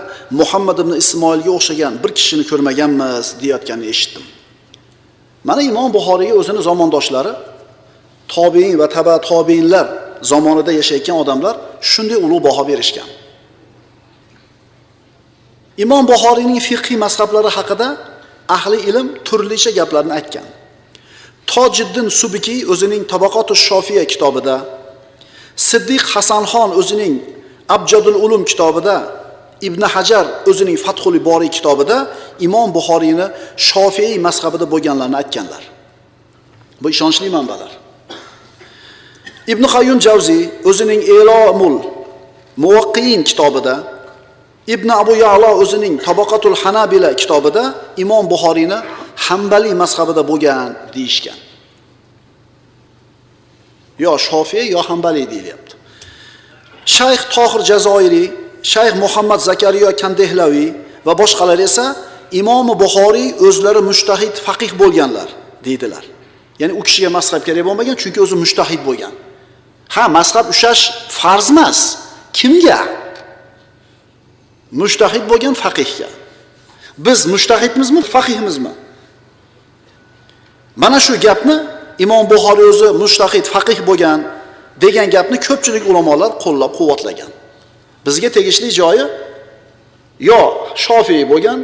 Speaker 1: Muhammad ibn Ismoilga o'xshagan bir kishini ko'rmaganmiz deyotganini eshitdim. Mana Imom Buxoriyga o'zini zamondoshlari, tobiin va taba tobiinlar zamonida yashayotgan odamlar shunday ulug' baho berishgan. Imom Buxoriyning fiqhiy mazhablari haqida ahli ilm turlicha gaplarni aytgan. Tojiddin Subki o'zining Tabaqotush Shofiya kitobida, Siddiq Hasanxon o'zining Abjadul Ulum kitobida, Ibn Hajar o'zining Fathul Bori kitobida Imom Buxoriyni Shofiy mazhabida bo'lganlarini aytganlar. Bu ishonchli manbalar. Ibn Qayyum Javziy o'zining Elomul Muvaqqiin kitobida, Ibn Abu Ya'lo o'zining Tabaqatul Hanabila kitobida Imom Buxoriyni Hanbali mazhabida bo'lgan deyishgan. Yo Shofiy yo Hanbali deyilyapti. Shayx Tohir Jazoiriy, Shayx Muhammad Zakariya Kandehlaviy va boshqalar esa Imom Buxoriy o'zlari mujtahid faqih bo'lganlar deydilar. Ya'ni u kishiga mazhab kerak bo'lmagan, chunki o'zi mujtahid bo'lgan. Ha, mazhab ushash farz emas. Kimga? Mujtahid bo'lgan faqihga. Biz mujtahidmizmi, faqihmizmi? Mana shu gapni Imom Buxoriy o'zi mujtahid faqih bo'lgan degan gapni ko'pchilik ulamolar qo'llab-quvvatlagan. Bizga tegishli joyi yo Shofiy bo'lgan,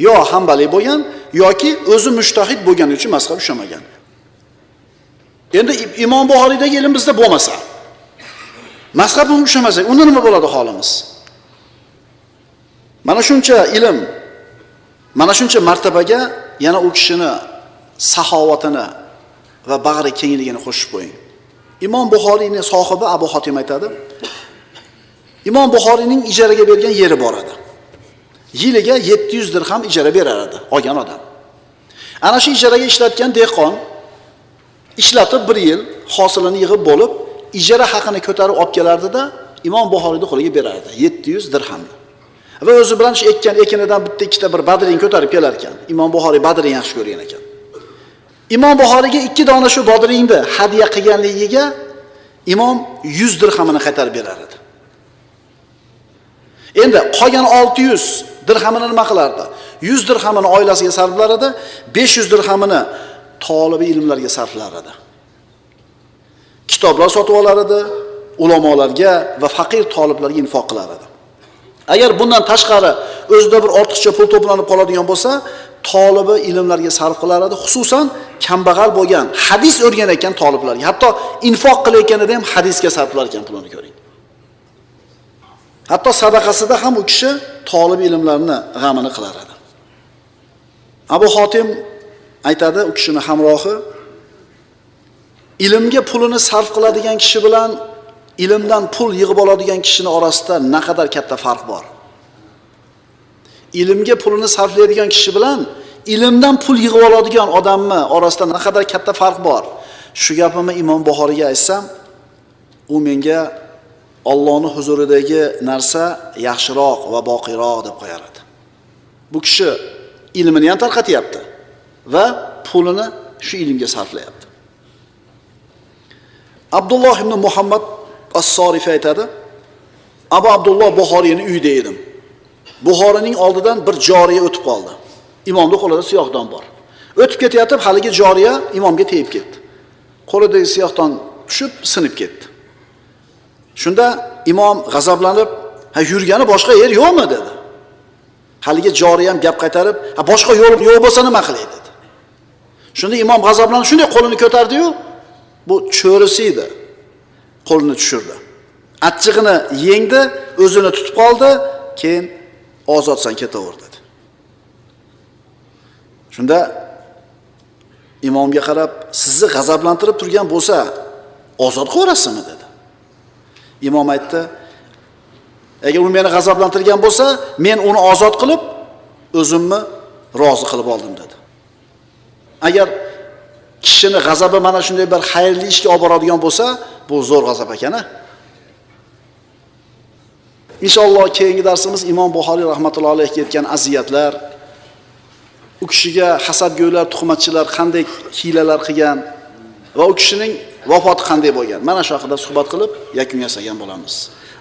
Speaker 1: yo Hanbali bo'lgan, yoki o'zi mujtahid bo'lgani uchun mazhab ushamagan. Endi Imom Buxoriydagi ilm bizda bo'lmasa, mazhab ushamasak, unda nima bo'ladi holimiz? Mana shuncha ilm, mana shuncha martabaga yana u kishini saxovatini va bag'ri kengligini qo'shib qo'ying. Imom Buxoriyning sohibi Abu Hotim aytadi, Imom Buxoriyning ijaraga bergan yeri bor edi. Yiliga 700 dirham ijara berar edi olgan odam. Ana shu ijaraga ishlatgan dehqon ishlatib bir yil hosilini yig'ib bo'lib, ijara haqini ko'tarib olib kelardida Imom Buxoriyning qo'liga berardi 700 dirhamni. Va o'zi bilan shu ekkan ekinidan bitta ikkita bir badring ko'tarib kelar ekan. Imom Buxoriy badring yaxshi ko'rgan ekan. Imom Buxoriyga 2 dona shu bodringni hadya qilganligiga imom 100 dirhamini qaytarib berar edi. Endi qolgan 600 dirhamini nima qilardi? 100 dirhamini oilasiga sarflar edi, 500 dirhamini tolibi ilmlarga sarflar edi. Kitoblar sotib olar edi, ulamolarga va faqir toliblarga infoq qilar edi. Agar bundan tashqari o'zida bir ortiqcha pul to'planib qoladigan bo'lsa, tolibi ilmlarga sarf qilar edi, xususan kambag'al bo'lgan, hadis o'rganayotgan toliblarga, hatto infoq qilayotganida ham hadisga sarflar ekan pulini ko'ring. Hatto sadaqasida ham u kishi tolib ilmlarni g'amini qilar edi. Abu Hotim aytadi, u kishini hamrohi, ilmga pulini sarf qiladigan kishi bilan ilmdan pul yig'ib oladigan kishining orasida naqadar katta farq bor. Ilmga pulini sarflaydigan kishi bilan ilmdan pul yig'ib oladigan odamni orasida naqadar katta farq bor. Shu gapimni Imom Buxoriyga aytsam, u menga Allohning huzuridagi narsa yaxshiroq va boqiyroq deb qo'yar edi. Bu kishi ilmini ham tarqatyapti va pulini shu ilmga sarflayapti. Abdulloh ibn Muhammad As-Sorifi aytadi, Abu Abdulloh Buxoriyning uyida edim. Buxoriyning oldidan bir joriya o'tib qoldi. Imomning qo'lida siyohdon bor. O'tib ketayotib haligi joriya imomga tegib ketdi. Qo'lidagi siyohdon tushib sinib ketdi. Shunda imom g'azablanib, "Ha, yurgani boshqa yer yo'qmi?" dedi. Haligi joriya ham gap qaytarib, "Ha, boshqa yo'l yo'q bo'lsa nima qilay?" dedi. Shunda imom g'azablanib shunday qo'lini ko'tardi-yu, bu cho'risi edi. Qo'lini tushirdi. Achchig'ini yengdi, o'zini tutib qoldi, keyin ozodsan ketaver dedi. Shunda imomga qarab, sizni g'azablantirib turgan bo'lsa, ozod qilaverasizmi dedi. Imom aytdi, agar u meni g'azablantirgan bo'lsa, men uni ozod qilib, o'zimni rozi qilib oldim dedi. Agar kishini g'azabi mana shunday bir xayrli ishga olib boradigan bo'lsa, bu zo'r g'azab ekan-a. Inshaalloh keyingi darsimiz Imom Buxoriy rahmatullohi alayhi yetgan aziyatlar, u kishiga hasadgo'ylar, tuhmatchilar qanday hiylalar qilgan va u kishining vafoti qanday bo'lgan. Mana shu haqida suhbat qilib yakun yasagan bo'lamiz.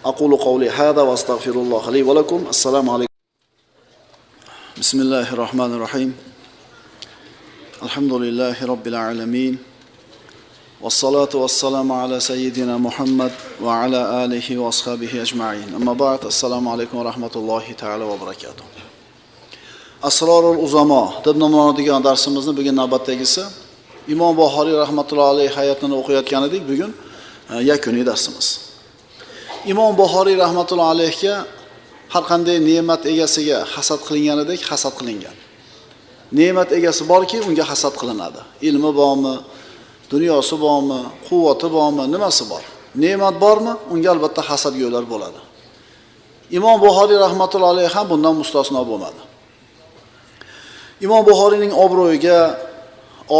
Speaker 1: Aqulu qawli hada va astagfirulloh li va lakum. Assalomu alaykum. Bismillahirrohmanirrohim. Alhamdulillahi robbil alamin. Vassalatu vassalamu ala sayyidina Muhammad va ala alihi va ashabihi ajma'in. Amma ba'd. Assalomu alaykum va rahmatullohi ta'ala va barakatuh. Asrorul Uzamo deb nomlanadigan darsimizni bugun navbatdagisi Imom Buxoriy rahmatullohi alayhi hayotini o'qiyotgan edik. Bugun yakuniy darsimiz. Imom Buxoriy rahmatullohi alayhiga har qanday ne'mat egasiga hasad qilinganidek hasad qilingan. Ne'mat egasi borki, unga hasad qilinadi. Ilmi bormi, dunyosi bormi, quvvati bormi, nimasi bor? Ne'mat bormi, unga albatta hasadgo'ylar bo'ladi. Imom Buxoriy rahmatullohi alayhi ham bundan mustasno bo'lmadi. Imom Buxoriyning obro'yiga,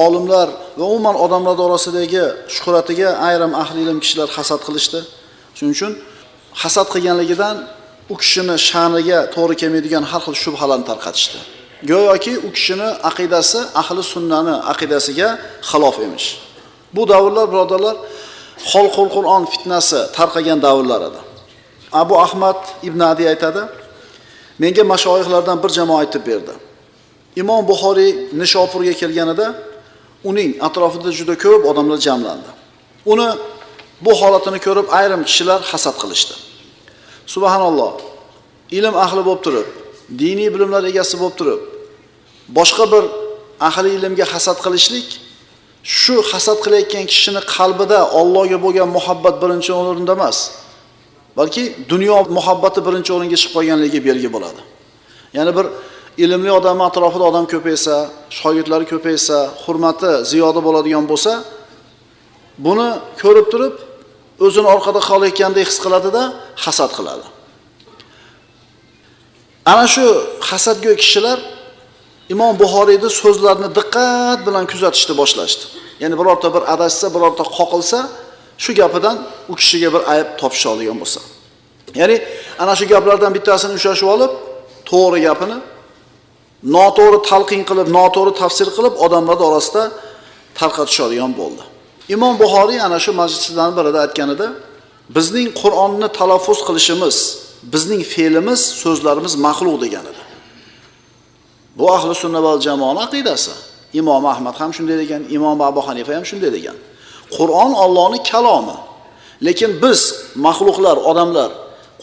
Speaker 1: olimlar va umuman odamlar orasidagi shuhratiga ayrim ahli ilm kishilar hasad qilishdi. Shuning uchun hasad qilganligidan u kishini sha'niga to'g'ri kelmaydigan har xil shubhalarni tarqatishdi. Go'yoki u kishini aqidasi ahli sunnani aqidasiga xilof emish. Bu davrlar birodarlar xalqul Qur'on fitnasi tarqagan davrlar edi. Abu Ahmad ibn Adi aytadi: menga mashoyixlardan bir jamoa aytib berdi. Imom Buxoriy Nishopurga kelganida uning atrofida juda ko'p odamlar jamlandi. Uni bu holatini ko'rib ayrim kishilar hasad qilishdi. Subhanalloh, ilm ahli bo'lib turib, diniy bilimlar egasi bo'lib turib, boshqa bir ahli ilmga hasad qilishlik, shu hasad qilayotgan kishini qalbida Allohga bo'lgan muhabbat birinchi o'rinda emas, balki dunyo muhabbati birinchi o'ringa chiqib qolganligi belgi bo'ladi. Ya'ni bir ilmli odamning atrofida odam ko'paysa, shogirdlari ko'paysa, hurmati ziyoda bo'ladigan bo'lsa, buni ko'rib turib, o'zini orqada qolayotgandek his qiladida, hasad qiladi. Ana shu hasadgo'y kishilar Imom Buxoriyning so'zlarini diqqat bilan kuzatishni boshlashdi. Ya'ni birorta bir adashsa, birorta qoqilsa, shu gapidan u kishiga bir ayb topisha olgan bo'lsa. Ya'ni ana shu gaplardan bittasini ushlashib olib, to'g'ri gapini noto'g'ri talqin qilib, noto'g'ri tafsir qilib odamlar orasida tarqatishadigan bo'ldi. Imom Buxoriy ana shu majlislardan birida aytganida, bizning Qur'onni talaffuz qilishimiz, bizning fe'limiz, so'zlarimiz maxluq degan edi. Bu ahli sunna val jamoaning aqidasi. Imom Ahmad ham shunday degan, Imom Abu Hanifa ham shunday degan. Qur'on Allohning kalomi. Lekin biz maxluqlar, odamlar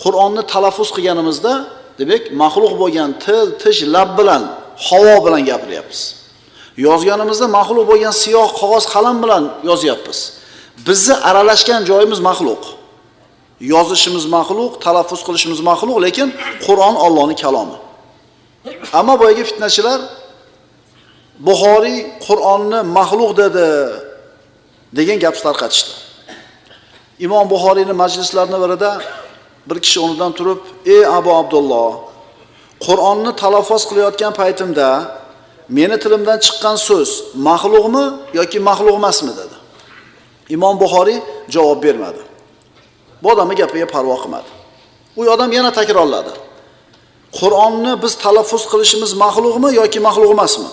Speaker 1: Qur'onni talaffuz qilganimizda, demak, maxluq bo'lgan til, tish, lab bilan, havo bilan gapiryapmiz. Yozganimizda maxluq bo'lgan siyoh qog'oz, qalam bilan yozyapmiz. Bizni aralashgan joyimiz maxluq. Yozishimiz maxluq, talaffuz qilishimiz maxluq, lekin Qur'on Allohning kalomi. Ammo boyagi fitnachilar Buxoriy Qur'onni maxluq dedi degan gap tarqatishdi. Imom Buxoriyning majlislarining birida bir kishi o'rnidan turib, "Ey Abu Abdulloh, Qur'onni talaffuz qilayotgan paytimda meni tilimdan chiqqan so'z maxluqmi yoki maxluq emasmi?" dedi. Imom Buxoriy javob bermadi. Bu odamning gapiga parvo qilmadi. U odam yana takrorladi. Qur'onni biz talaffuz qilishimiz maxluqmi yoki maxluq emasmi?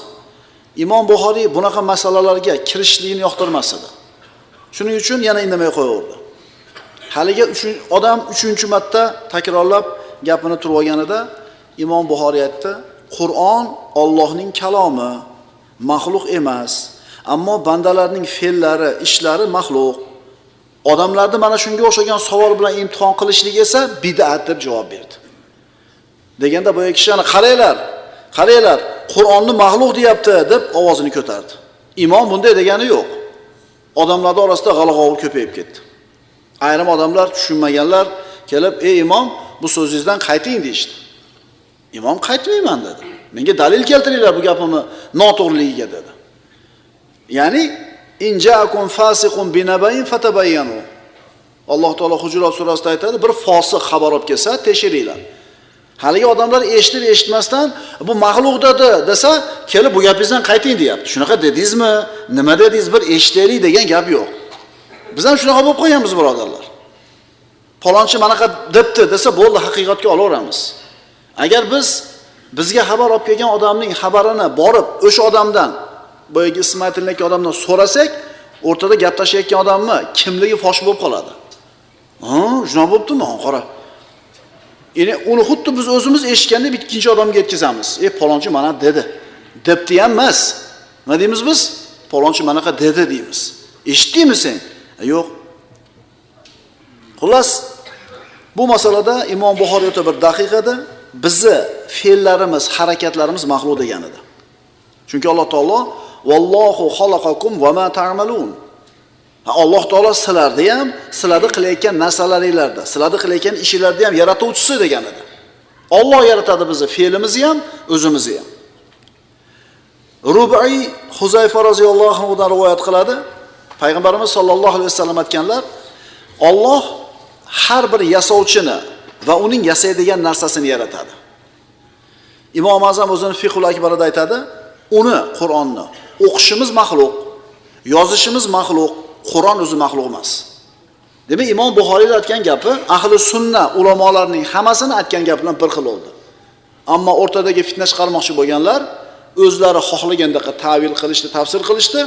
Speaker 1: Imom Buxoriy bunaqa masalalarga kirishlikni yoqtirmas edi. Shuning uchun yana indamay qo'yaverdi. Haliga odam 3-marta takrorlab gapini turib olganida Imom Buxoriy aytdi: Qur'on Allohning kalomi, maxluq emas, ammo bandalarning fe'llari, ishlari maxluq. Odamlarni mana shunga o'xshagan savol bilan imtihon qilishlik esa bid'at deb javob berdi. Deganda boya kishi ana qaranglar, qaranglar, Qur'onni maxluq deyapti deb ovozini ko'tardi. Imom bunday degani yo'q. Odamlar orasida g'alg'ovul ko'payib ketdi. Ayrim odamlar tushunmaganlar kelib, "Ey imom, bu so'zingizdan qayting" deyishdi. Imom qaytmayman dedi. Menga dalil keltiringlar bu gapimni noto'g'riligiga dedi. Ya'ni in ja'akum fasiqun binabain fatabayyanu. Alloh taolo Hujurat surasida aytadi, bir fosiq xabar olib kelsa tekshiringlar. Haligi odamlar eshitib eshitmasdan bu maxluq dedi desa, kelib bu gapingizdan qayting deyapti. Shunaqa dedingizmi? Nima dedingiz? Bir eshitaylik degan gap yo'q. Biz ham shunaqa bo'lib qo'yamiz birodarlar. Palonchi manaqa debdi desa bo'ldi, haqiqatga olaveramiz. Agar biz bizga xabar olib kelgan odamning xabarini borib o'sha odamdan, boyagi ismi aytilayotgan odamdan so'rasak, o'rtada gap tashlayotgan odamni kimligi fosh bo'lib qoladi. Ha, shunaqa bo'ptimi? Qara. Ya'ni uni xuddi biz o'zimiz eshitganda bitta ikkinchi odamga yetkazamiz. E, palonchi mana dedi. Debdi ham emas. Nima deymiz biz? Palonchi manaqa dedi deymiz. Eshitdingmi sen? Yo'q. Xullas, bu masalada Imom Buxoriy o'ta bir daqiq edi. Bizni fe'llarimiz, harakatlarimiz maxluq degan edi. Chunki Alloh taolo vallohu xalaqakum va ma ta'malun. Alloh taolo sizlarni ham, sizlarni qilayotgan narsalaringlarda, sizlarni qilayotgan ishinglarda ham yaratuvchisi degan edi. Alloh yaratadi bizni fe'limizni ham, o'zimizni ham. Rubiy Huzayfa roziyallohu anhudan rivoyat qiladi. Payg'ambarimiz sollallohu alayhi vasallam aytganlar, Alloh har bir yasovchini va uning yasaydigan narsasini yaratadi. Imom Azam o'zini Fiqhul Akbarida aytadi, uni Qur'onni o'qishimiz maxluq, yozishimiz maxluq, Qur'on o'zi maxluq emas. Demak, Imom Buxoriyning aytgan gapi ahli sunna ulamolarning hammasini aytgan gapi bilan bir xil bo'ldi. Ammo o'rtadagi fitna chiqarmoqchi bo'lganlar o'zlari xohlagandaqa ta'vil qilishdi, tafsir qilishdi,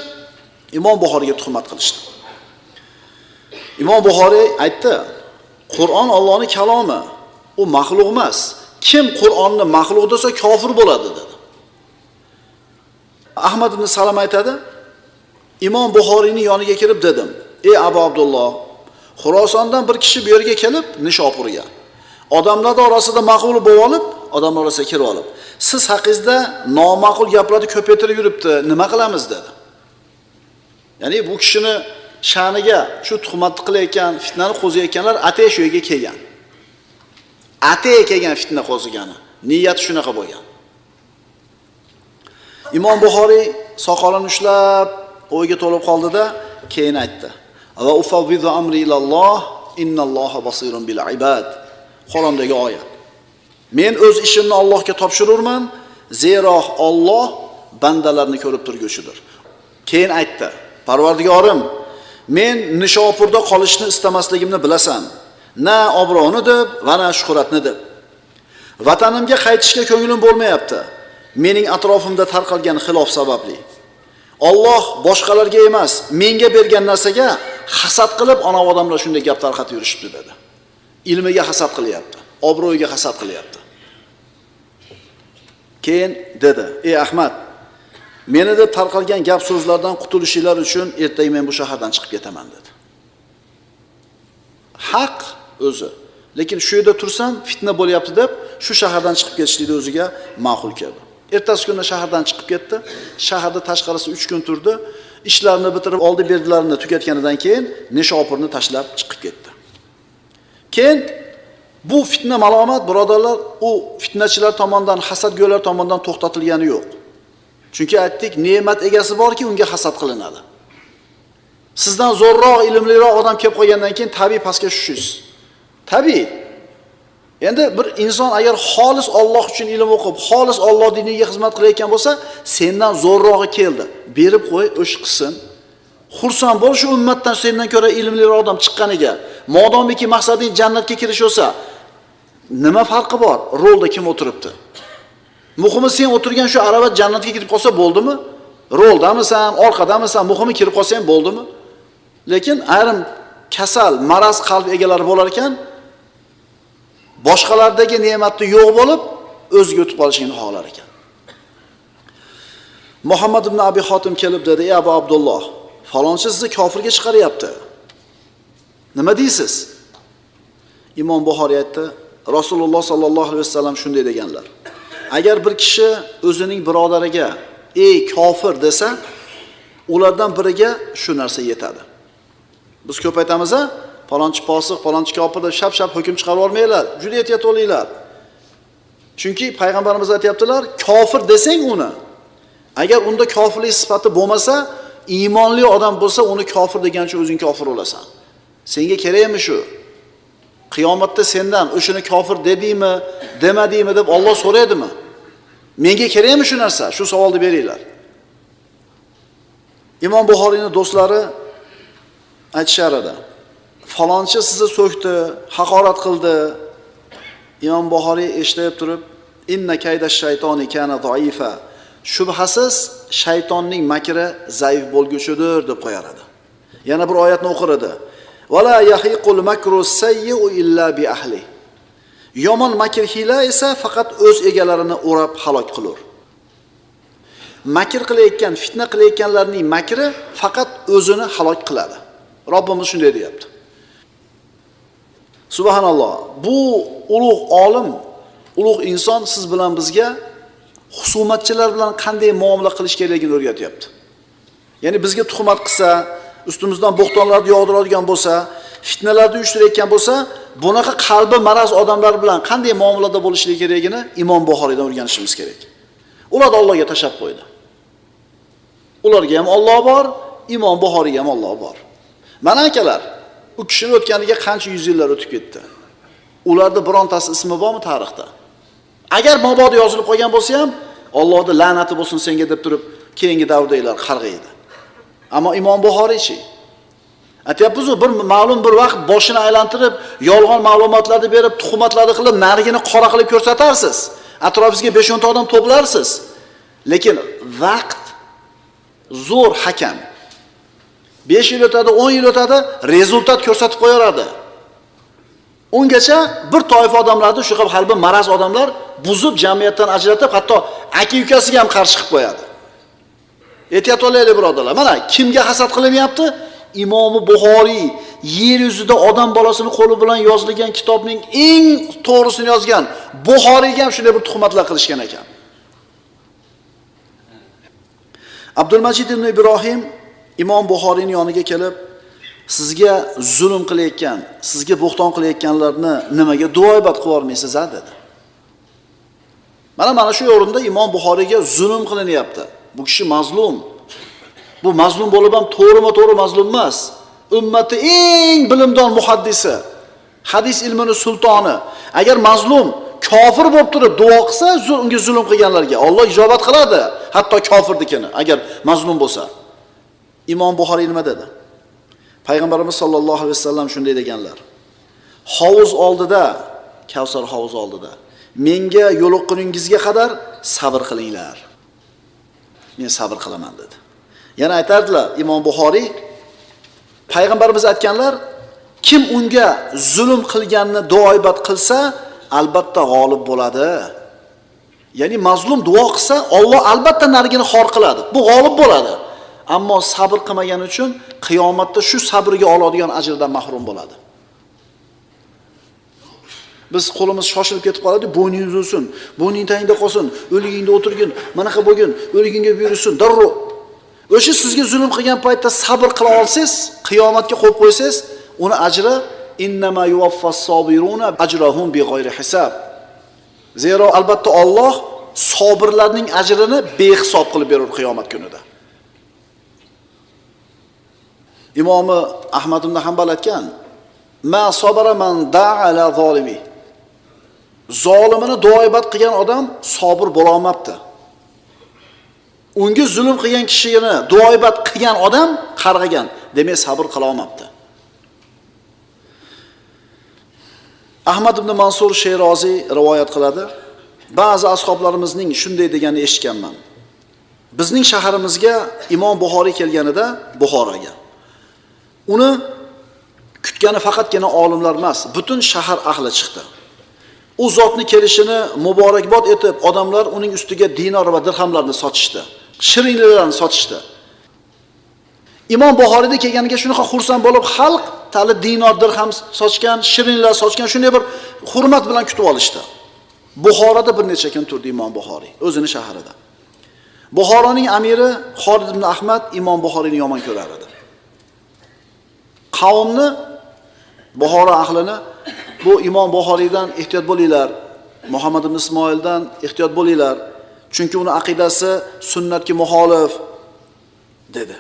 Speaker 1: Imom Buxoriyga tuhmat qilishdi. Imom Buxoriy aytdi, Qur'on Allohning kalomi, u maxluq emas. Kim Qur'onni maxluq desa kofir bo'ladi dedi. Ahmad ibn Salam aytadi, Imom Buxoriyning yoniga kirib dedim, ey Abu Abdulloh, Xurosondan bir kishi bu yerga kelib Nishopurga, odamlar orasida maqbul bo'lib olib, odamlar orasiga kirib olib, siz haqingizda noma'qul gaplarni ko'paytirib yuribdi, nima qilamiz dedi. Ya'ni bu kishini sha'niga shu tuhmatni qilayotgan, fitnani qo'ziyotganlar atay shu yerga kelgan. Atay kelgan fitna qo'zigani, niyati shunaqa bo'lgan. Imom Buxoriy soqolini ushlab o'yga to'lib qoldida, keyin aytdi: "Va ufawwidu amri ilalloh, innalloha basirun bil ibad." Qur'ondagi oyat. Men o'z ishimni Allohga topshirurman, zero Alloh bandalarni ko'rib turguchidir. Keyin aytdi: Parvardigorim, men Nishopurda qolishni istamasligimni bilasan. Na obro'ni deb va na shuhratni deb. Vatanimga qaytishga ko'nglim bo'lmayapti. Mening atrofimda tarqalgan xilof sababli. Alloh boshqalarga emas, menga bergan narsaga hasad qilib, ana odamlar shunday gap tarqatib yurishibdi dedi. Ilmiga hasad qilyapti, obro'yiga hasad qilyapti. Keyin dedi: "Ey Ahmad, meni deb tarqalgan gap so'zlardan qutulishinglar uchun ertaga men bu shahardan chiqib ketaman" dedi. Haq o'zi. Lekin shu yerda tursam fitna bo'lyapti deb shu shahardan chiqib ketishlikni o'ziga ma'qul keldi. Ertasi kuni shahardan chiqib ketdi. Shaharda tashqarisi 3 kun turdi. Ishlarini bitirib, oldi berdilarini tugatganidan keyin Nishopurni tashlab chiqib ketdi. Keyin bu fitna malomat, birodarlar, u fitnachilar tomonidan, hasadgo'ylar tomonidan to'xtatilgani yo'q. Chunki aytdik, ne'mat egasi borki, unga hasad qilinadi. Sizdan zo'rroq, ilmliroq odam kelib qolgandan keyin tabiiy pastga tushishingiz. Tabiiy. Endi bir inson agar xolis Alloh uchun ilm o'qib, xolis Alloh diniga xizmat qilayotgan bo'lsa, sendan zo'rrog'i keldi. Berib qo'y, o'sh qilsin. Xursand bo'l shu ummatdan sendan ko'ra ilmliroq odam chiqqaniga. Modomiki maqsading jannatga kirish bo'lsa, nima farqi bor? Rolda kim o'tiribdi? Muhimi sen o'tirgan shu arava jannatga kirib qolsa bo'ldimi? Roldamisan, orqadamisan, muhimi kirib qolsa ham bo'ldimi? Lekin ayrim kasal, maraz qalb egalari bo'lar ekan, boshqalardagi ne'matni yo'q bo'lib, o'ziga o'tib qolishini xohlar ekan. Muhammad ibn Abi Xotim kelib dedi: "Ey Abu Abdulloh, falonchi sizni kofirga chiqaryapti. Nima deysiz?" Imom Buxoriy aytdi: Rasululloh sallallohu alayhi vasallam shunday deganlar: agar bir kishi o'zining birodariga ey kofir desa, ulardan biriga shu narsa yetadi. Biz ko'p aytamiz-a, falonchi posiq, falonchi kofir deb shap-shap hukm chiqarib olmanglar, juda ehtiyot bo'linglar. Chunki payg'ambarimiz aytayaptilar, kofir desang uni, agar unda kofirlik sifati bo'lmasa, iymonli odam bo'lsa, uni kofir degancha o'zing kofir bo'lasan. Senga kerakmi shu? Qiyomatda sendan o'shani kofir dedingmi, demadingmi deb Alloh so'raydimi? Menga kerakmi shu narsa? Shu savolni beringlar. Imom Buxoriyning do'stlari aytishar edi: falonchi sizni so'kdi, haqorat qildi. Imom Buxoriy eshitib turib, inna kayda shaytoni kana zaifa. Shubhasiz shaytonning makri zaif bo'lguchidir deb qo'yar edi. Yana bir oyatni o'qir edi. Va la yahiqul makru sayyi'u illa bi ahli. Yomon makr hiyla esa faqat o'z egalarini o'rab halok qilur. Makr qilayotgan, fitna qilayotganlarning makri faqat o'zini halok qiladi. Robbimiz shunday deyapti. Subhanalloh. Bu ulug' olim, ulug' inson siz bilan bizga husumatchilar bilan qanday muomala qilish kerakligini o'rgatyapti. Ya'ni bizga tuhmat qilsa, ustimizdan bo'xtonlarni yog'diradigan bo'lsa, fitnalarni uyushtirayotgan bo'lsa, bunaqa qalbi maraz odamlar bilan qanday muomalada bo'lishligi kerakligini Imom Buxoriydan o'rganishimiz kerak. Ular Allohga tashab qo'ydi. Ularga ham Alloh bor, Imom Buxoriyga ham Alloh bor. Mana akalar, u kishini o'tganiga qancha yuz yillar o'tib ketdi. Ularda birontasi ismi bormi tarixda? Agar mabodo yozilib qolgan bo'lsa ham, Allohning la'nati bo'lsin senga deb turib, keyingi davrdagilar qarg'aydi. Ammo Imom Buxoriychi? Aytyapmiz-ku, bir ma'lum bir vaqt boshini aylantirib, yolg'on ma'lumotlarni berib, tuhmatlarni qilib, narigini qora qilib ko'rsatarsiz. Atrofingizga 5-10 ta odam to'plarsiz. Lekin vaqt zo'r hakam. 5 yil o'tadi, 10 yil o'tadi, rezultat ko'rsatib qo'yaradi. Ungacha bir toifa odamlarni shu qalbi maraz odamlar buzib jamiyatdan ajratib, hatto aka-ukasiga ham qarshi qilib qo'yadi. Ehtiyot bo'laylik birodarlar. Mana kimga hasad qilinyapti? Imom Buxoriy yer yuzida odam bolasini qo'li bilan yozilgan kitobning eng to'g'risini yozgan Buxoriyga ham shunday bir tuhmatlar qilishgan ekan. Abdulmajid ibn Ibrohim Imom Buxoriyning yoniga kelib, sizga zulm qilayotgan, sizga bo'xton qilayotganlarni nimaga duoibat qilib olmaysiz, a dedi. Mana shu o'rinda Imom Buxoriyga zulm qilinyapti. Bu kishi mazlum. Bu mazlum bo'lib ham to'g'rima-to'g'ri mazlum emas. Ummati eng bilimdon muhaddisi, hadis ilmini sultoni. Agar mazlum kofir bo'lib turib duo qilsa, unga zulm qilganlarga Alloh ijobat qiladi, hatto kofirnikini agar mazlum bo'lsa. Imom Buxoriy nima dedi? Payg'ambarimiz sollallohu alayhi vasallam shunday deganlar: Hovuz oldida, Kavsar hovuz oldida menga yo'liqquningizga qadar sabr qilinglar. Men sabr qilaman dedi. Yana aytardilar Imom Buxoriy, payg'ambarimiz aytganlar, kim unga zulm qilganni duoibat qilsa, albatta g'olib bo'ladi. Ya'ni mazlum duo qilsa, Alloh albatta narigini xor qiladi. Bu g'olib bo'ladi. Ammo sabr qilmagani uchun qiyomatda shu sabriga oladigan ajrdan mahrum bo'ladi. Biz qo'limiz shoshilib ketib qoladi, bo'yning uzilsin, bo'yning tagida qolsin, o'ligingda o'tirgin, manaqa bo'lgin, o'ligingga buyursin, darrov. O'sha sizga zulm qilgan paytda sabr qila olsangiz, qiyomatga qo'yib qo'ysangiz, uni ajri innama yuvaffas sobiruna ajrahum big'oyri hisab. Zero albatta Alloh sobirlarning ajrini behisob qilib berur qiyomat kunida. Imomi Ahmad ibn Hanbal aytgan: "Ma sabara man da'a ala zolimi." Zolimini duoibat qilgan odam sabr bo'la olmabdi. Unga zulm qilgan kishini duoibat qilgan odam qarg'agan, demak sabr qila olmabdi. Ahmad ibn Mansur Sheroziy rivoyat qiladi. Ba'zi ashoblarimizning shunday deganini eshitganman. Bizning shaharimizga Imom Buxoriy kelganida Buxoroga. Uni kutgani faqatgina olimlar emas, butun shahar ahli chiqdi. U zotni kelishini muborakbod etib, odamlar uning ustiga dinor va dirhamlarni sotishdi, shirinliklarni sotishdi. Imom Buxoriyda kelganiga shunaqa xursand bo'lib, xalq tali dinor, dirham sochgan, shirinlar sochgan, shunday bir hurmat bilan kutib olishdi. Buxoroda bir necha kun turdi Imom Buxoriy, o'zini shahrida. Buxoroning amiri Xolid ibn Ahmad Imom Buxoriyni yomon ko'rar edi. Qavmni, Buxoro ahlini bu Imom Buxoriydan ehtiyot bo'linglar, Muhammad ibn Ismoildan ehtiyot bo'linglar, chunki uni aqidasi sunnatga muxolif dedi.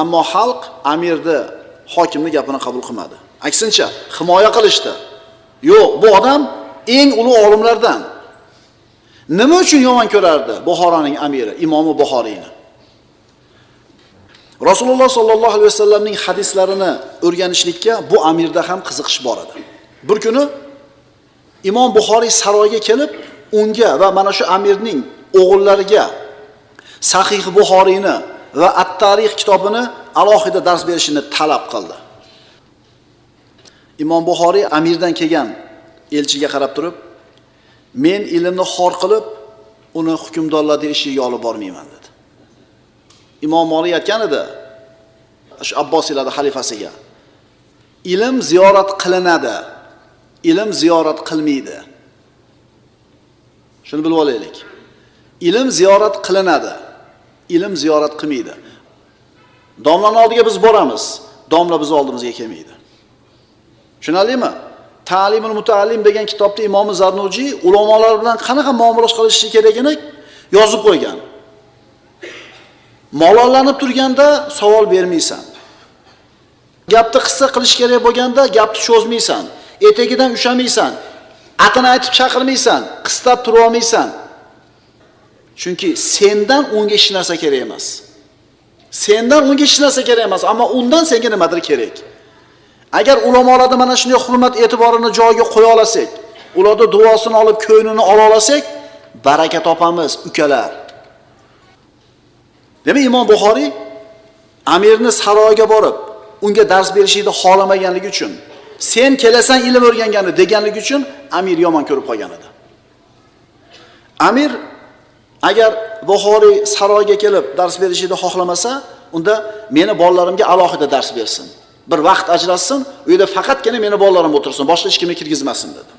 Speaker 1: Ammo xalq amirni, hokimning gapini qabul qilmadi. Aksincha, himoya qilishdi. Yo'q, bu odam eng ulug' olimlardan. Nima uchun yomon ko'rardi Buxoroning amiri Imom Buxoriyni? Rasululloh sollallohu alayhi vasallamning hadislarini o'rganishlikka bu amirda ham qiziqish bor edi. Bir kuni Imom Buxoriy saroyga kelib, unga va mana shu amirning o'g'illariga Sahih Buxoriyni va At-Tarix kitobini alohida dars berishini talab qildi. Imom Buxoriy amirdan kelgan elchiga qarab turib, men ilmni xor qilib, uni hukmdorlarning eshigiga olib bormayman dedi. Imom Malik aytgan edi shu Abbosiylarning xalifasiga. Ilm ziyorat qilinadi, ilm ziyorat qilmaydi. Shuni bilib olaylik. Ilm ziyorat qilinadi, ilm ziyorat qilmaydi. Domlaning oldiga biz boramiz, domla biz oldimizga kelmaydi. Tushunarlimi? Ta'limul mutaallim degan kitobda Imom Zarnujiy ulamolar bilan qanaqa muomala qilish kerakligini yozib qo'ygan. Malollanib turganda savol bermaysan. Gapni qissa qilish kerak bo'lganda gapni cho'zmaysan, etagidan ushamaysan, atini aytib chaqirmaysan, qistab tura olmaysan. Chunki sendan unga hech narsa kerak emas. Sendan unga hech narsa kerak emas, ammo undan senga nimadir kerak. Agar ulamolarni mana shunday hurmat e'tiborini joyiga qo'ya olsak, ularning duosini olib, ko'nglini ola olsak, baraka topamiz, ukalar. Demak, Imom Buxoriy amirni saroyiga borib, unga dars berishni xohlamaganligi uchun, sen kelasan ilm o'rgangani deganligi uchun amir yomon ko'rib qolgan edi. Amir agar Buxoriy saroyga kelib dars berishni xohlamasa, unda meni bolalarimga alohida dars bersin. Bir vaqt ajratsin, u yerda faqatgina meni bolalarim o'tirsin, boshqa hech kimni kirgizmasin dedi.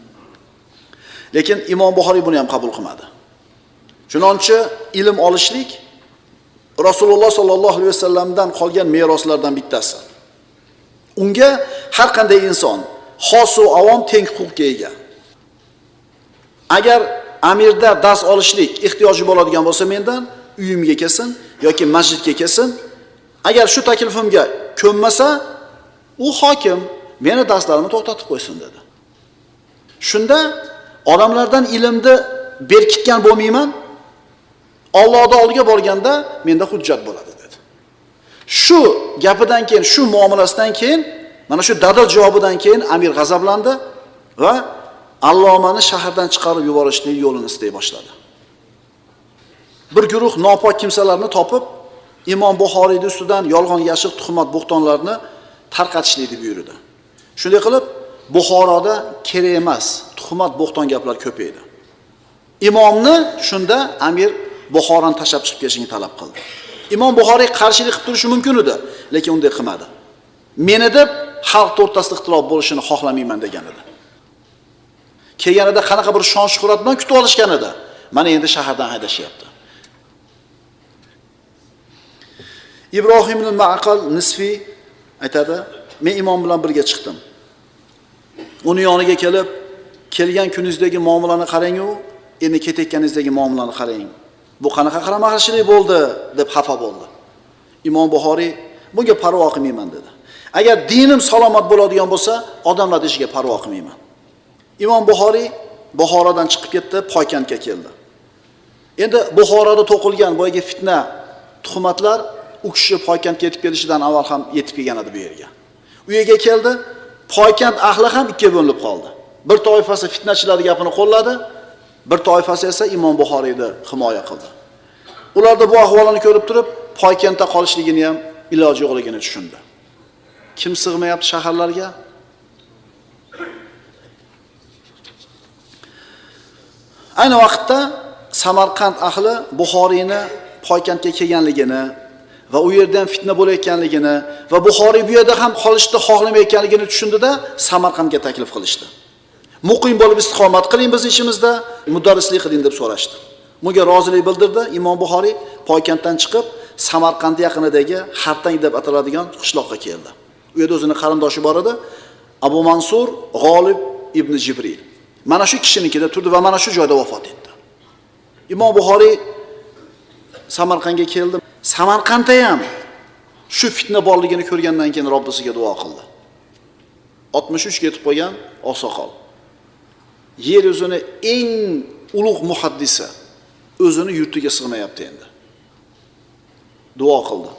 Speaker 1: Lekin Imom Buxoriy buni ham qabul qilmadi. Chunonchi ilm olishlik Rasululloh sallallohu alayhi vasallamdan qolgan meroslardan bittasi. Unga har qanday inson, xos va avom teng huquqqa ega. Agar amirda dars olishlik ehtiyoji bo'ladigan bo'lsa mendan uyimga kelsin yoki masjidga kelsin. Agar shu taklifimga ko'nmasa, u hokim meni darslarimni to'xtatib qo'ysin dedi. Shunda odamlardan ilmni berkitgan bo'lmayman, Allohning oldiga borganda menda hujjat bo'ladi dedi. Shu gapidan keyin, shu muomalasidan keyin, mana shu dadil javobidan keyin amir g'azablandi va allomani shahardan chiqarib yuborishning yo'lini istay boshladi. Bir guruh nopok kimsalarni topib, Imom Buxoriyning ustidan yolg'on yashiq tuhmat bo'xtonlarni tarqatishlikni buyurdi. Shunday qilib, Buxoroda kerak emas tuhmat bo'xton gaplar ko'paydi. Imomni shunda amir Buxoroni tashlab chiqib kelishini talab qildi. Imom Buxoriy qarshilik qilib turishi mumkin edi, lekin unday qilmadi. Meni deb xalq o'rtasida ixtilof bo'lishini xohlamayman degan edi. Kelganida qanaqa bir shon shuhrat bilan kutib olishgan edi. Mana endi shahardan haydashyapti. Ibrohim ibn Ma'qal Nisfiy aytadi, men imom bilan birga chiqdim. Uni yoniga kelib, kelgan kuningizdagi muomalani qarang-u, endi ketayotganingizdagi muomalani qarang. Bu qanaqa qarama-qarshilik bo'ldi deb xafa bo'ldi. Imom Buxoriy bunga parvo qilmayman dedi. Agar dinim salomat bo'ladigan bo'lsa, odamlar ishiga parvo qilmayman. Imom Buxoriy Buxorodan chiqib ketdi, Poykandga keldi. Endi Buxoroda to'qilgan boyagi fitna, tuhmatlar u kishi Poykandga yetib kelishidan avval ham yetib kelgan edi bu yerga. U yerga keldi, Poykand ahli ham ikkiga bo'linib qoldi. Bir toifasi fitnachilarning gapini qo'lladi, bir toifasi esa Imom Buxoriyni himoya qildi. Ularda bu ahvolini ko'rib turib, Poykandda qolishligini ham iloji yo'qligini tushundi. Kim sig'mayapti shaharlarga? Ayni vaqtda Samarqand ahli Buxoriyni Poykandga kelganligini va u yerda ham fitna bo'layotganligini va Buxoriy bu yerda ham qolishni xohlamayotganligini tushundida Samarqandga taklif qilishdi. Muqim bo'lib istiqomat qiling biz ishimizda, mudarrislik qiling deb so'rashdi. Bunga rozilik bildirdi. Imom Buxoriy Poykanddan chiqib Samarqand yaqinidagi Xartang deb ataladigan qishloqqa keldi. U yerda o'zini qarindoshi bor edi, Abu Mansur G'olib ibn Jibril. Mana shu kishinikida turdi va mana shu joyda vafot etdi. Imom Buxoriy Samarqandga keldi. Samarqandda ham shu fitna borligini ko'rgandan keyin Robbisiga duo qildi. 63 ga yetib qolgan oqsoqol. Yer yuzini eng ulug' muhaddisi o'zini yurtiga sig'mayapti endi. Duo qildi.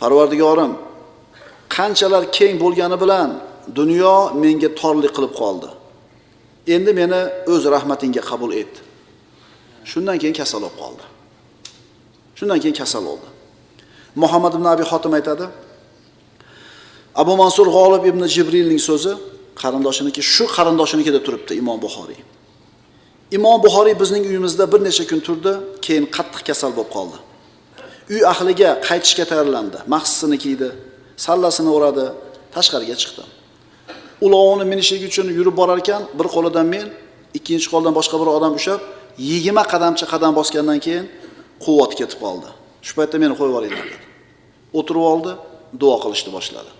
Speaker 1: Parvardigorim, qanchalar keng bo'lgani bilan dunyo menga torlik qilib qoldi. Endi meni o'z rahmatingga qabul et. Shundan keyin kasal bo'lib qoldi. Shundan keyin kasal bo'ldi. Muhammad ibn Abi Xotim aytadi, Abu Mansur G'olib ibn Jibrilning so'zi, Qarindoshiniki, shu qarindoshinikida turibdi Imom Buxoriy. Imom Buxoriy bizning uyimizda bir necha kun turdi, keyin qattiq kasal bo'lib qoldi. Uy ahliga qaytishga tayyorlandi. Mahsisini kiydi, sallasini o'radi, tashqariga chiqdi. Ulovini minishlik uchun yurib borar ekan, bir qo'lidan men, ikkinchi qo'ldan boshqa bir odam ushlab, 20 qadamcha qadam bosgandan keyin quvvat ketib qoldi. Shu paytda meni qo'yib yuboringlar dedi. O'tirib oldi, duo qilishni boshladi.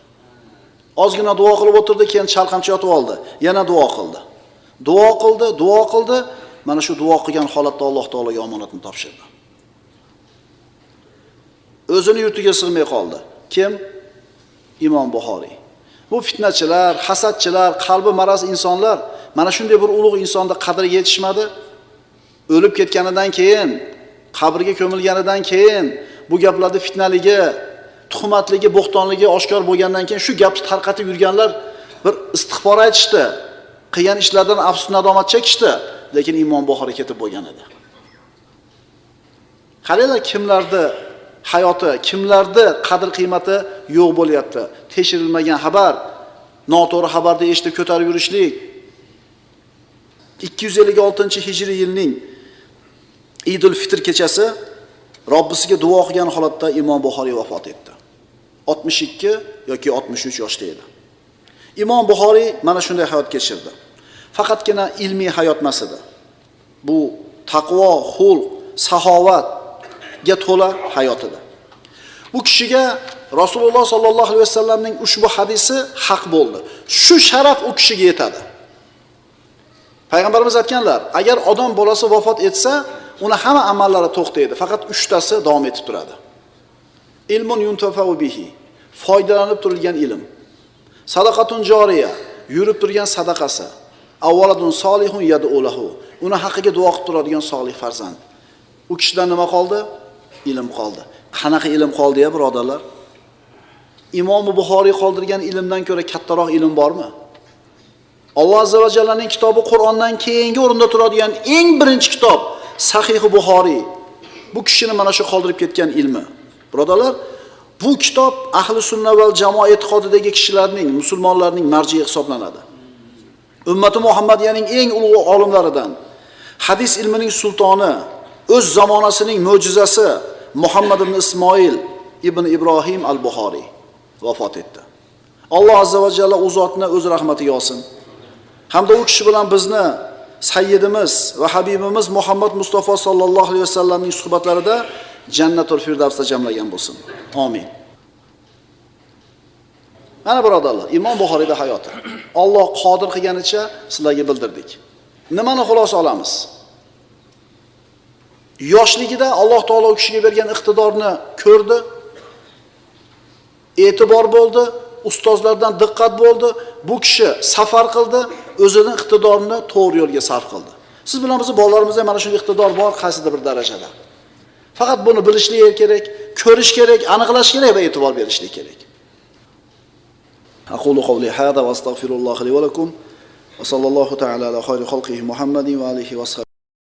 Speaker 1: Ozgina duo qilib o'tirdi, keyin chalqancha yotib oldi, yana duo qildi. Duo qildi, duo qildi. Mana shu duo qilgan holatda Alloh taologa omonatni topshirdi. O'zini yurtiga sig'may qoldi. Kim? Imom Buxoriy. Bu fitnachilar, hasadchilar, qalbi maraz insonlar mana shunday bir ulug' insonda qadriga yetishmadi. O'lib ketganidan keyin, qabrga ko'milganidan keyin bu gaplarda fitnaligi, tuhmatligi, bo'xtonligi oshkor bo'lgandan keyin shu gapni tarqatib yurganlar bir istig'for aytishdi. Qilgan ishlardan afsus nadomat chekishdi, lekin Imom Buxoriy ketib bo'lgan edi. Qaranglar, kimlarni hayoti, kimlarni qadr-qiymati yo'q bo'lyapti. Tekshirilmagan xabar, noto'g'ri xabarni eshitib ko'tarib yurishlik. 256-hijriy yilning Idul Fitr kechasi Robbisiga duo qilgan holatda Imom Buxoriy vafot etdi. 62 yoki 63 yoshda edi. Imom Buxoriy mana shunday hayot kechirdi. Faqatgina ilmiy hayot emas edi. Bu taqvo, xulq, saxovatga to'la hayot edi. Bu kishiga Rasululloh sallallohu alayhi vasallamning ushbu hadisi haq bo'ldi. Shu sharaf u kishiga yetadi. Payg'ambarimiz aytganlar, agar odam bolasi vafot etsa, uni hamma amallari to'xtaydi, faqat uchtasi davom etib turadi. Ilmun yuntafa'u bihi, foydalanib turilgan ilm. Sadaqatun joriya, yurib turgan sadaqasi. Avvaladun solihun yad'u lahu, uni haqqiga duo qilib turadigan solih farzand. U kishidan nima qoldi? Ilm qoldi. Qanaqa ilm qoldi ya birodarlar? Imom Buxoriy qoldirgan ilmdan ko'ra kattaroq ilm bormi? Alloh azza va jallaning kitobi Qur'ondan keyingi o'rinda turadigan eng birinchi kitob Sahih Buxoriy. Bu kishini mana shu qoldirib ketgan ilmi. Birodarlar, bu kitob ahli sunna val jamoa e'tiqodidagi kishilarning, musulmonlarning marji'i hisoblanadi. Ummati Muhammadiyaning eng ulug' olimlaridan, hadis ilmining sultoni, o'z zamonasining mo'jizasi Muhammad ibn Ismoil ibn Ibrohim al-Buxoriy vafot etdi. Alloh azza va jalla u zotni o'z rahmatiga olsin. Hamda u kishi bilan bizni sayyidimiz va habibimiz Muhammad Mustafa sallallohu alayhi vasallamning suhbatlarida Jannatul Firdavsda jamlagan bo'lsin. Amin. Mana birodarlar, Imom Buxoriyda hayoti. Alloh qodir qilganicha sizlarga bildirdik. Nimani xulosa olamiz? Yoshligida Alloh taolo u kishiga bergan iqtidorni ko'rdi, e'tibor bo'ldi, ustozlardan diqqat bo'ldi. Bu kishi safar qildi, o'zining iqtidorini to'g'ri yo'lga sarf qildi. Siz bilan bizning bolalarimizda mana shunday iqtidor bor qaysidir bir darajada. Faqat buni bilishlik kerak, ko'rish kerak, aniqlash kerak va e'tibor berishlik kerak. Aqulu qawli hada va astagfirulloh li va lakum va sallallohu ta'ala ala xayri xalqihi Muhammadin va alihi va ashabihi.